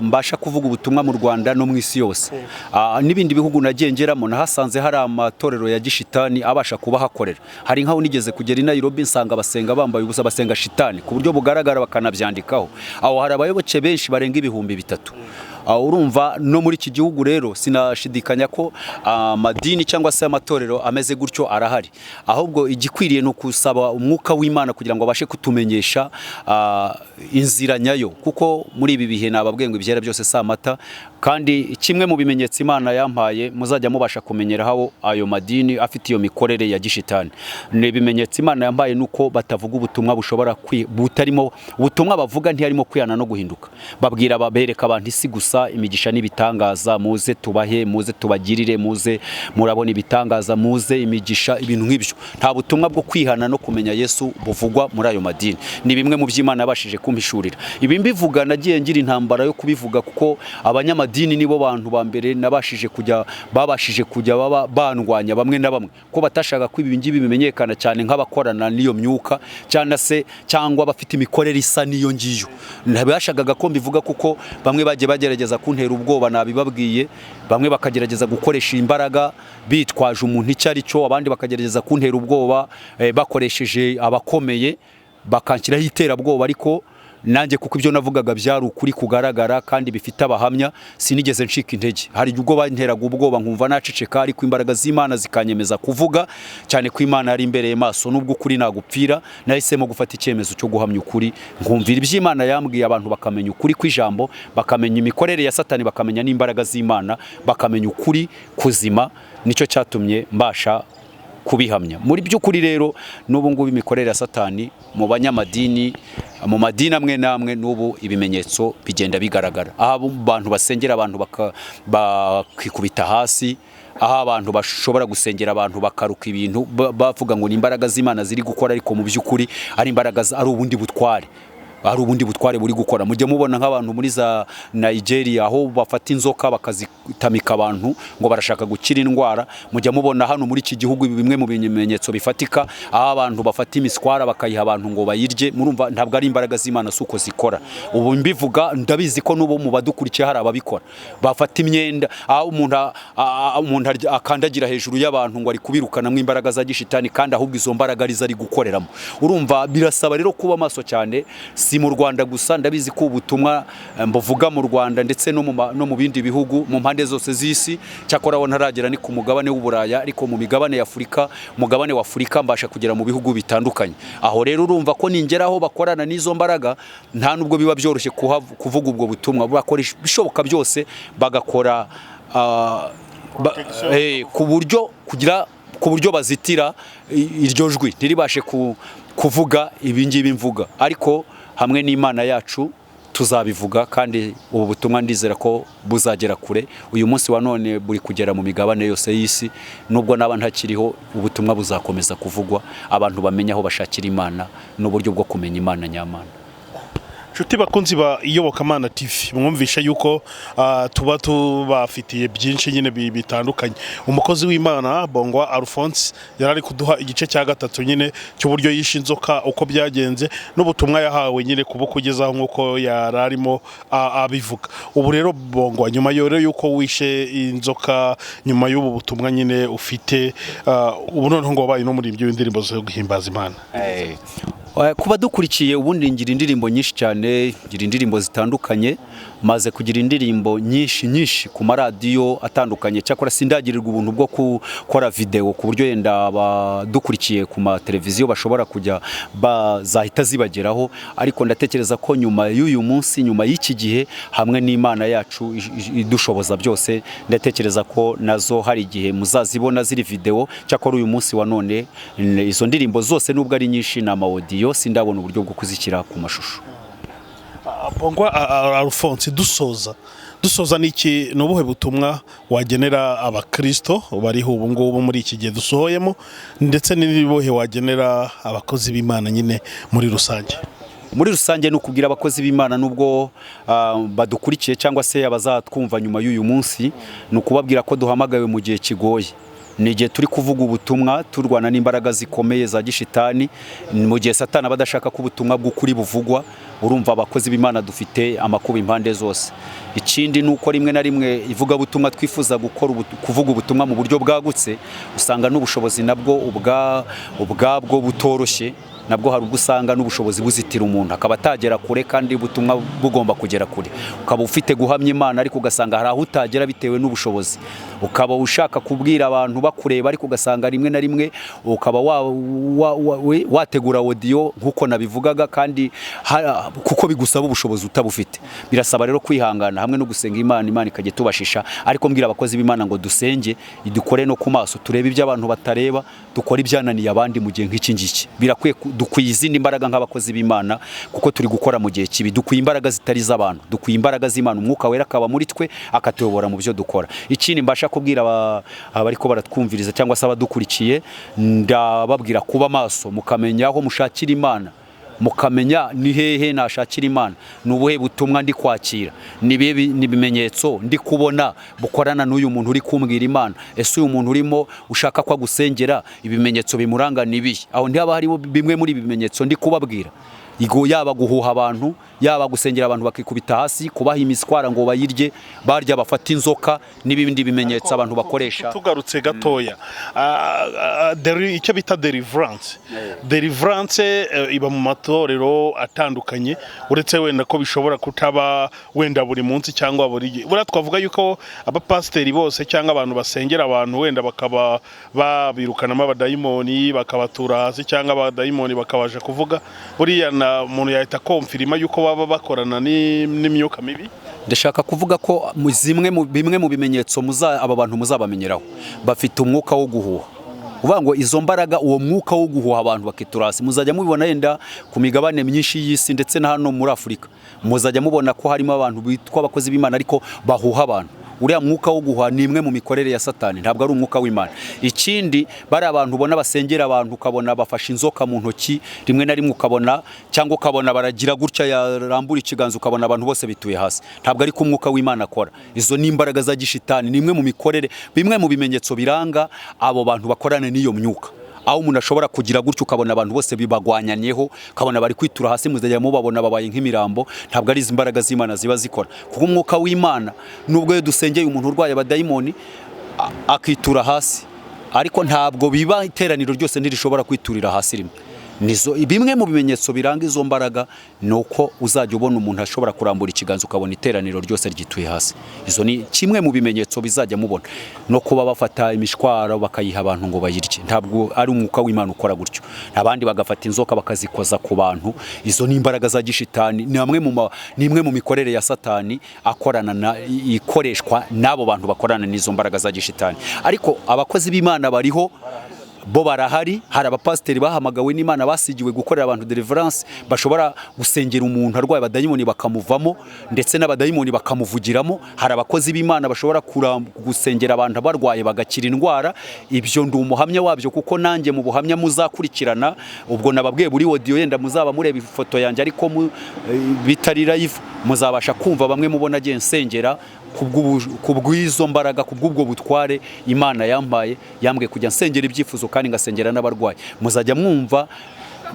mbasha kuvuga ubutumwa mu Rwanda no mu isi yose. N'ibindi bihugu nagiye ngeramo nahasanze hari amatorero ya gishitani abasha kubahakorera. Hari nk'aho nigeze kugera i Nairobi, nsanga basenga bambaye ubusa, basenga shitani ku buryo bugaragara, bakanabyandikaho. Aho hari abayoboke benshi barenga 3000. Urumva no muri iki gihugu rero sinashidikanya ko amadini cyangwa se amatorero ameze gutyo arahari. Ahubwo igikwiriye ni ukusaba umwuka w'Imana kugira ngo abashe kutumenyesha inzira nyayo, kuko muri ibi bihe nababwiye ngo ibyera byose si amata. Kandi kimwe mu bimenyetso Imana yampaye muzajya mubasha kumenyeraho ayo madini afite iyo mikorere ya gishitani, ni ibimenyetso Imana yampaye nuko batavuga ubutumwa bushobora butarimo ubutumwa bavuga ntiharimo kwihana no guhinduka. Babwira, babereka abantu isi gusa, imigisha n'ibitangaza, muze tubahe, muze tubagirire, muze murabona ibitangaza, muze imigisha, ibintu nk'ibyo. Nta butumwa bwo kwihana no kumenya Yesu buvugwa muri ayo madini. Ni bimwe mu by'Imana yabashije kumpishurira. Ibi mbivuga nagiye ngira intambara yo kubivuga, kuko abanyamadini nibo bantu ba mbere nabashije kujya babashije kujya baba bandwanya bamwe na bamwe, ko batashaka ko ibi ngibi bimenyekana cyane nk'abakorana n'iyo myuka cyangwa se cyangwa bafite imikorere isa n'iyo ngiyo. Ntibashakaga ko mbivuga, kuko bamwe bagiye bagerageza kuntera ubwoba, nabibabwiye. Bamwe bakagerageza gukoresha imbaraga bitwaje umuntu icyo ari cyo, abandi bakagerageza kuntera ubwoba bakoresheje abakomeye, bakanshyiraho iterabwoba. Ariko nanjye, kuko ibyo navugaga byari ukuri kugaragara kandi bifite abahamya, sinigeze ncika intege. Hari ubwo banteraga ubwoba nkumva naceceka, ariko imbaraga z'Imana zikanyemeza kuvuga, cyane ko Imana yari imbereye maso. Nubwo ukuri nagupfira, nahisemo gufata icyemezo cyo guhamya ukuri, nkumvira iby'Imana yambwiye, abantu bakamenya ukuri kw'ijambo, bakamenya imikorere ya Satani, bakamenya n'imbaraga z'Imana, bakamenya ukuri kuzima. Nicyo cyatumye mbasha kubihamya. Muri by'ukuri rero, n'ubu ngubu imikorere ya Satani mu banyamadini, mu madini amwe n'amwe, n'ubu ibimenyetso bigenda bigaragara, aho abantu basengera abantu bakikubita hasi, aho abantu bashobora gusengera abantu bakaruka ibintu, bavuga ngo ni imbaraga z'Imana ziri gukora, ariko mu by'ukuri ari imbaraga ari ubundi butware buri gukora. Mujye mubona nk'abantu muri za Nigeria, aho bafata inzoka bakazitamika abantu ngo barashaka gukira indwara. Mujya mubona hano muri iki gihugu bimwe mu bimenyetso bifatika, aho abantu bafata imiswara bakayiha abantu ngo bayirye. Murumva ntabwo ari imbaraga z'Imana, si uko zikora. Ubu mbivuga ndabizi ko n'ubu mu badukurikiye hari ababikora. Bafata imyenda, aho umuntu akandagira hejuru y'abantu ngo ari kubirukanamo imbaraga za gishitani, kandi ahubwo izo mbaraga arizo ari gukoreramo. Urumva birasaba rero kuba maso cyane. Si mu Rwanda gusa, ndabizi ko ubutumwa mbuvuga mu Rwanda ndetse no mu bindi bihugu, mu mpande zose z'isi. Cyakora aho ntaragera ni ku mugabane w'Uburaya, ariko mu migabane ya Afurika, mugabane wa Afurika mbasha kugera mu bihugu bitandukanye. Aho rero urumva ko ningeraho bakorana n'izo mbaraga, nta nubwo biba byoroshye kuvuga ubwo butumwa. Bakora ibishoboka byose, bagakora ku buryo kugira ku buryo bazitira iryo jwi ntiribashe kuvuga ibi ngibi mvuga. Ariko hamwe n'Imana yacu tuzabivuga, kandi ubu butumwa ndizera ko buzagera kure. Uyu munsi wa none buri kugera mu migabane yose y'isi. Nubwo naba ntakiriho, ubutumwa buzakomeza kuvugwa, abantu bamenya aho bashakira Imana n'uburyo bwo kumenya Imana nyamana. Nshuti bakunzi ba Iyobokamana TV, mwumvishe yuko tuba tubafitiye byinshi nyine bitandukanye. Umukozi w'Imana Bongwa Alphonse yari ari kuduha igice cya gatatu nyine cy'uburyo yishe inzoka, uko byagenze, n'ubutumwa yahawe nyine kubukugezaho nk'uko yari arimo abivuga. Ubu rero Bongwa, nyuma rero yuko wishe inzoka, nyuma y'ubu butumwa nyine ufite, ubu noneho ngo wabaye n'umuririmbyi w'indirimbo zo guhimbaza Imana. Kuba dukurikiye, ubundi ngira indirimbo nyinshi cyane, ngira indirimbo zitandukanye, maze kugira indirimbo nyinshi nyinshi ku maradiyo atandukanye. Cyakora sindagirirwa ubuntu bwo gukora video ku buryo yenda abadukurikiye ku mateleviziyo bashobora kujya bazahita zibageraho, ariko ndatekereza ko nyuma y'uyu munsi, nyuma y'iki gihe, hamwe n'Imana yacu idushoboza byose, ndatekereza ko nazo hari igihe muzazibona ziri video. Cyakora uyu munsi wa none izo ndirimbo zose, nubwo ari nyinshi, ni ama audio. audio, sindabona uburyo bwo kuzishyira ku mashusho. Bongwa Alphonse, dusoza niki, ni ubuhe butumwa wagenera abakristo bariho ubu ngubu muri iki gihe dusohoyemo, ndetse n'ubuhe wagenera abakozi b'Imana nyine muri rusange? Muri rusange ni ukubwira abakozi b'Imana, nubwo badukurikiye cyangwa se abazatwumva nyuma y'uyu munsi, ni ukubabwira ko duhamagawe mu gihe kigoye. Ni igihe turi kuvuga ubutumwa turwana n'imbaraga zikomeye za gishitani, mu gihe Satani aba adashaka ko ubutumwa bw'ukuri buvugwa. Urumva, abakozi b'Imana dufite amakuba impande zose. Ikindi ni uko rimwe na rimwe ivugabutumwa twifuza gukora kuvuga ubutumwa mu buryo bwagutse, usanga n'ubushobozi nabwo ubwabwo butoroshye. Nabwo hari ubwo usanga n'ubushobozi buzitira umuntu akaba atagera kure kandi ubutumwa bugomba kugera kure. Ukaba ufite guhamya Imana, ariko ugasanga hari aho utagera bitewe n'ubushobozi. Ukaba ushaka kubwira abantu bakureba, ariko ugasanga rimwe na rimwe ukaba wategura audio nk'uko nabivugaga, kandi kuko bigusaba ubushobozi utabufite. Birasaba rero kwihangana hamwe no gusenga Imana, Imana ikajya itubashisha. Ariko mbwira abakozi b'Imana ngo dusenge, dukore no ku maso, turebe ibyo abantu batareba, dukore ibyananiye abandi. Mu gihe nk'iki ngiki birakwiye dukwiye izindi mbaraga nk'abakozi b'Imana, kuko turi gukora mu gihe kibi. Dukwiye imbaraga zitari iz'abantu, dukwiye imbaraga z'Imana, Umwuka Wera akaba muri twe, akatuyobora mu byo dukora. Ikindi mbasha kubwira abariko baratwumviriza cyangwa se abadukurikiye, ndababwira kuba maso, mukamenya aho mushakira Imana, mukamenya ni hehe nashakira Imana, ni ubuhe butumwa ndi kwakira, ni ibihe ni ibimenyetso ndi kubona bukorana n'uyu muntu uri kumbwira Imana. Ese uyu muntu urimo ushaka ko agusengera, ibimenyetso bimuranga ni ibihe? Aho ntihaba hariho bimwe muri ibi bimenyetso ndi kubabwira? Igo yaba guhuha abantu, yaba gusengera abantu bakikubita hasi, kubaha imiswara ngo bayirye, barya bafata inzoka, n'ibindi bimenyetso abantu bakoresha. Tugarutse gatoya, icyo bita deliverance iba mu matorero atandukanye, uretse wenda ko bishobora kutaba wenda buri munsi cyangwa buri gihe. Buriya twavuga yuko abapasiteri bose cyangwa abantu basengera abantu, wenda bakaba babirukanamo abadayimoni, bakabatura hasi, cyangwa abadayimoni bakabasha kuvuga, buriya na umuntu yahita confirma yuko baba bakorana n'imyuka mibi? Ndashaka kuvuga ko mu zimwe mu bimwe mu bimenyetso aba bantu muzabamenyeraho, bafite umwuka wo guhuha. Uvuga ngo izo mbaraga, uwo mwuka wo guhuha abantu bakitura hasi, muzajya mubibona yenda ku migabane myinshi y'isi, ndetse na hano muri Afurika muzajya mubona ko harimo abantu bitwa abakozi b'Imana ariko bahuha abantu. Uriya mwuka wo guhuha ni imwe mu mikorere ya Satani, ntabwo ari umwuka w'Imana. Ikindi, bari abantu ubona basengera abantu, ukabona bafashe inzoka mu ntoki rimwe na rimwe, ukabona cyangwa ukabona baragira gutya, yarambura ikiganza ukabona abantu bose bituye hasi. Ntabwo ari ko umwuka w'Imana akora. Izo ni imbaraga za gishitani, ni imwe mu mikorere, bimwe mu bimenyetso biranga abo bantu bakorana n'iyo myuka, aho umuntu ashobora kugira gutyo ukabona abantu bose bibagwanyanyeho, ukabona bari kwitura hasi, muzajya mubabona babaye nk'imirambo. Ntabwo ari izi mbaraga z'Imana ziba zikora, kuko umwuka w'Imana, nubwo iyo dusengeye umuntu urwaye abadayimoni akitura hasi, ariko ntabwo biba iteraniro ryose, ntirishobora kwiturira hasi rimwe. Nizo bimwe mu bimenyetso biranga izo mbaraga, ni uko uzajya ubona umuntu ashobora kurambura ikiganza ukabona iteraniro ryose ryituye hasi. Izo ni kimwe mu bimenyetso bizajya mubona. No kuba bafata imishwaro bakayiha abantu ngo bayirye, ntabwo ari umwuka w'Imana ukora gutyo. Abandi bagafata inzoka bakazikoza ku bantu, izo ni imbaraga za gishitani, ni imwe mu mikorere ya Satani akorana na ikoreshwa n'abo bantu bakorana n'izo mbaraga za gishitani. Ariko abakozi b'Imana bariho, bo barahari. Hari abapasiteri bahamagawe n'Imana, basigiwe gukorera abantu deliverance, bashobora gusengera umuntu arwaye abadayimoni bakamuvamo, ndetse n'abadayimoni bakamuvugiramo. Hari abakozi b'Imana bashobora gusengera abantu barwaye bagakira indwara. Ibyo ndi umuhamya wabyo, kuko nanjye mu buhamya muzakurikirana, ubwo nababwiye buri audio, yenda muzaba mureba ifoto yanjye ariko bitari live, muzabasha kumva bamwe mubona agiye nsengera kubw'izo mbaraga, kubw'ubwo butware Imana yampaye, yambwiye kujya nsengera ibyifuzo kandi ngasengera n'abarwayi. Muzajya mwumva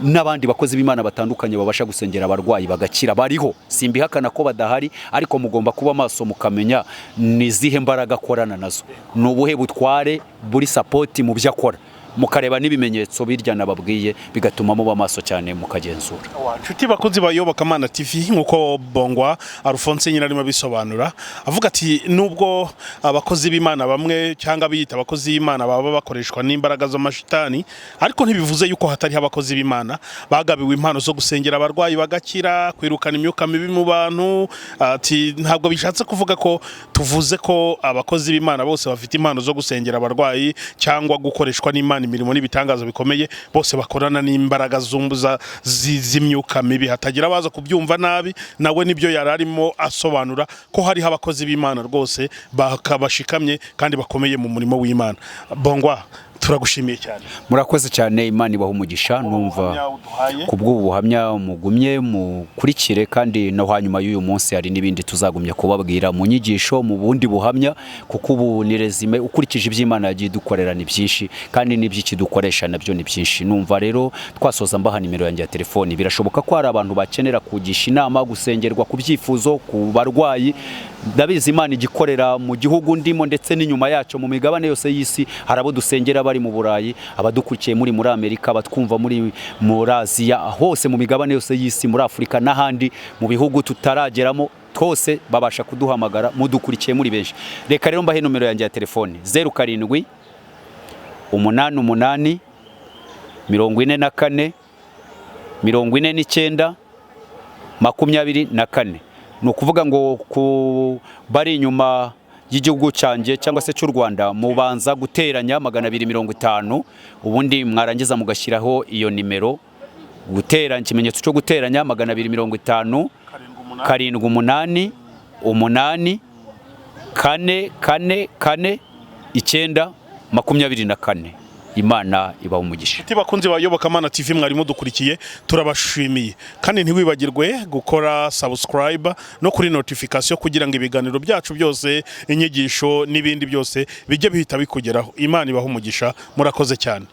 n'abandi bakozi b'Imana batandukanye babasha gusengera abarwayi bagakira. Bariho, simbihakana ko badahari, ariko mugomba kuba maso, mukamenya ni izihe mbaraga akorana nazo, ni ubuhe butware buri support mu byo akora, mukareba n'ibimenyetso birya nababwiye, bigatuma muba maso cyane mukagenzura. Nshuti bakunzi ba Iyobokamana TV, nk'uko Bongwa Alphonse nyine arimo abisobanura, avuga ati nubwo abakozi b'Imana bamwe cyangwa abiyita abakozi b'Imana baba bakoreshwa n'imbaraga z'amashitani, ariko ntibivuze yuko hatariho abakozi b'Imana bagabiwe impano zo gusengera abarwayi bagakira, kwirukana imyuka mibi mu bantu. Ati ntabwo bishatse kuvuga ko tuvuze ko abakozi b'Imana bose bafite impano zo gusengera abarwayi cyangwa gukoreshwa n'Imana. imirimo n'ibitangaza bikomeye, bose bakorana n'imbaraga zumbuza z'imyuka mibi. Hatagira abaza kubyumva nabi, nawe nibyo yari arimo asobanura, ko hariho abakozi b'Imana rwose bakabashikamye kandi bakomeye mu murimo w'Imana. Bongwa, turagushimiye cyane. Murakoze cyane, Imana ibaha umugisha. Numva Ubuhamya uduhaye. Ku bw'ubu buhamya mugumye mukurikire, kandi no hanyuma y'uyu munsi hari n'ibindi tuzagumya kubabwira mu nyigisho, mu bundi buhamya, kuko ubu ni résumé. Ukurikije iby'Imana yagiye idukorera ni byinshi, kandi n'iby'ikidukoresha nabyo ni byinshi. Numva rero twasoza mbaha nimero yanjye ya telefoni. Birashoboka ko hari abantu bakenera kugisha inama, gusengerwa ku byifuzo, ku barwayi. Ndabizi Imana igikorera mu gihugu ndimo ndetse n'inyuma yacyo, mu migabane yose y'isi. Hari abo dusengera bari mu Burayi, abadukurikiye muri Amerika, abatwumva muri Aziya hose, mu migabane yose y'isi, muri Afurika n'ahandi mu bihugu tutarageramo twose, babasha kuduhamagara. Mudukurikiye muri benshi. Reka rero mbahe nomero yanjye ya telefoni: 0788 44 49 24. Ni ukuvuga ngo ku bari inyuma y'igihugu cyanjye cyangwa se cy'u Rwanda, mubanza guteranya 250, ubundi mwarangiza mugashyiraho iyo nimero, guteranya, ikimenyetso cyo guteranya, 250, 7 8 8 4 4 4 9 24. Imana ibaha umugisha. Inshuti bakunzi ba Yobokamana TV, mwari mudukurikiye, turabashimiye. Kandi ntiwibagirwe gukora subscribe no kuri notification, kugira ngo ibiganiro byacu byose, inyigisho n'ibindi byose bijye bihita bikugeraho. Imana ibaha umugisha, murakoze cyane.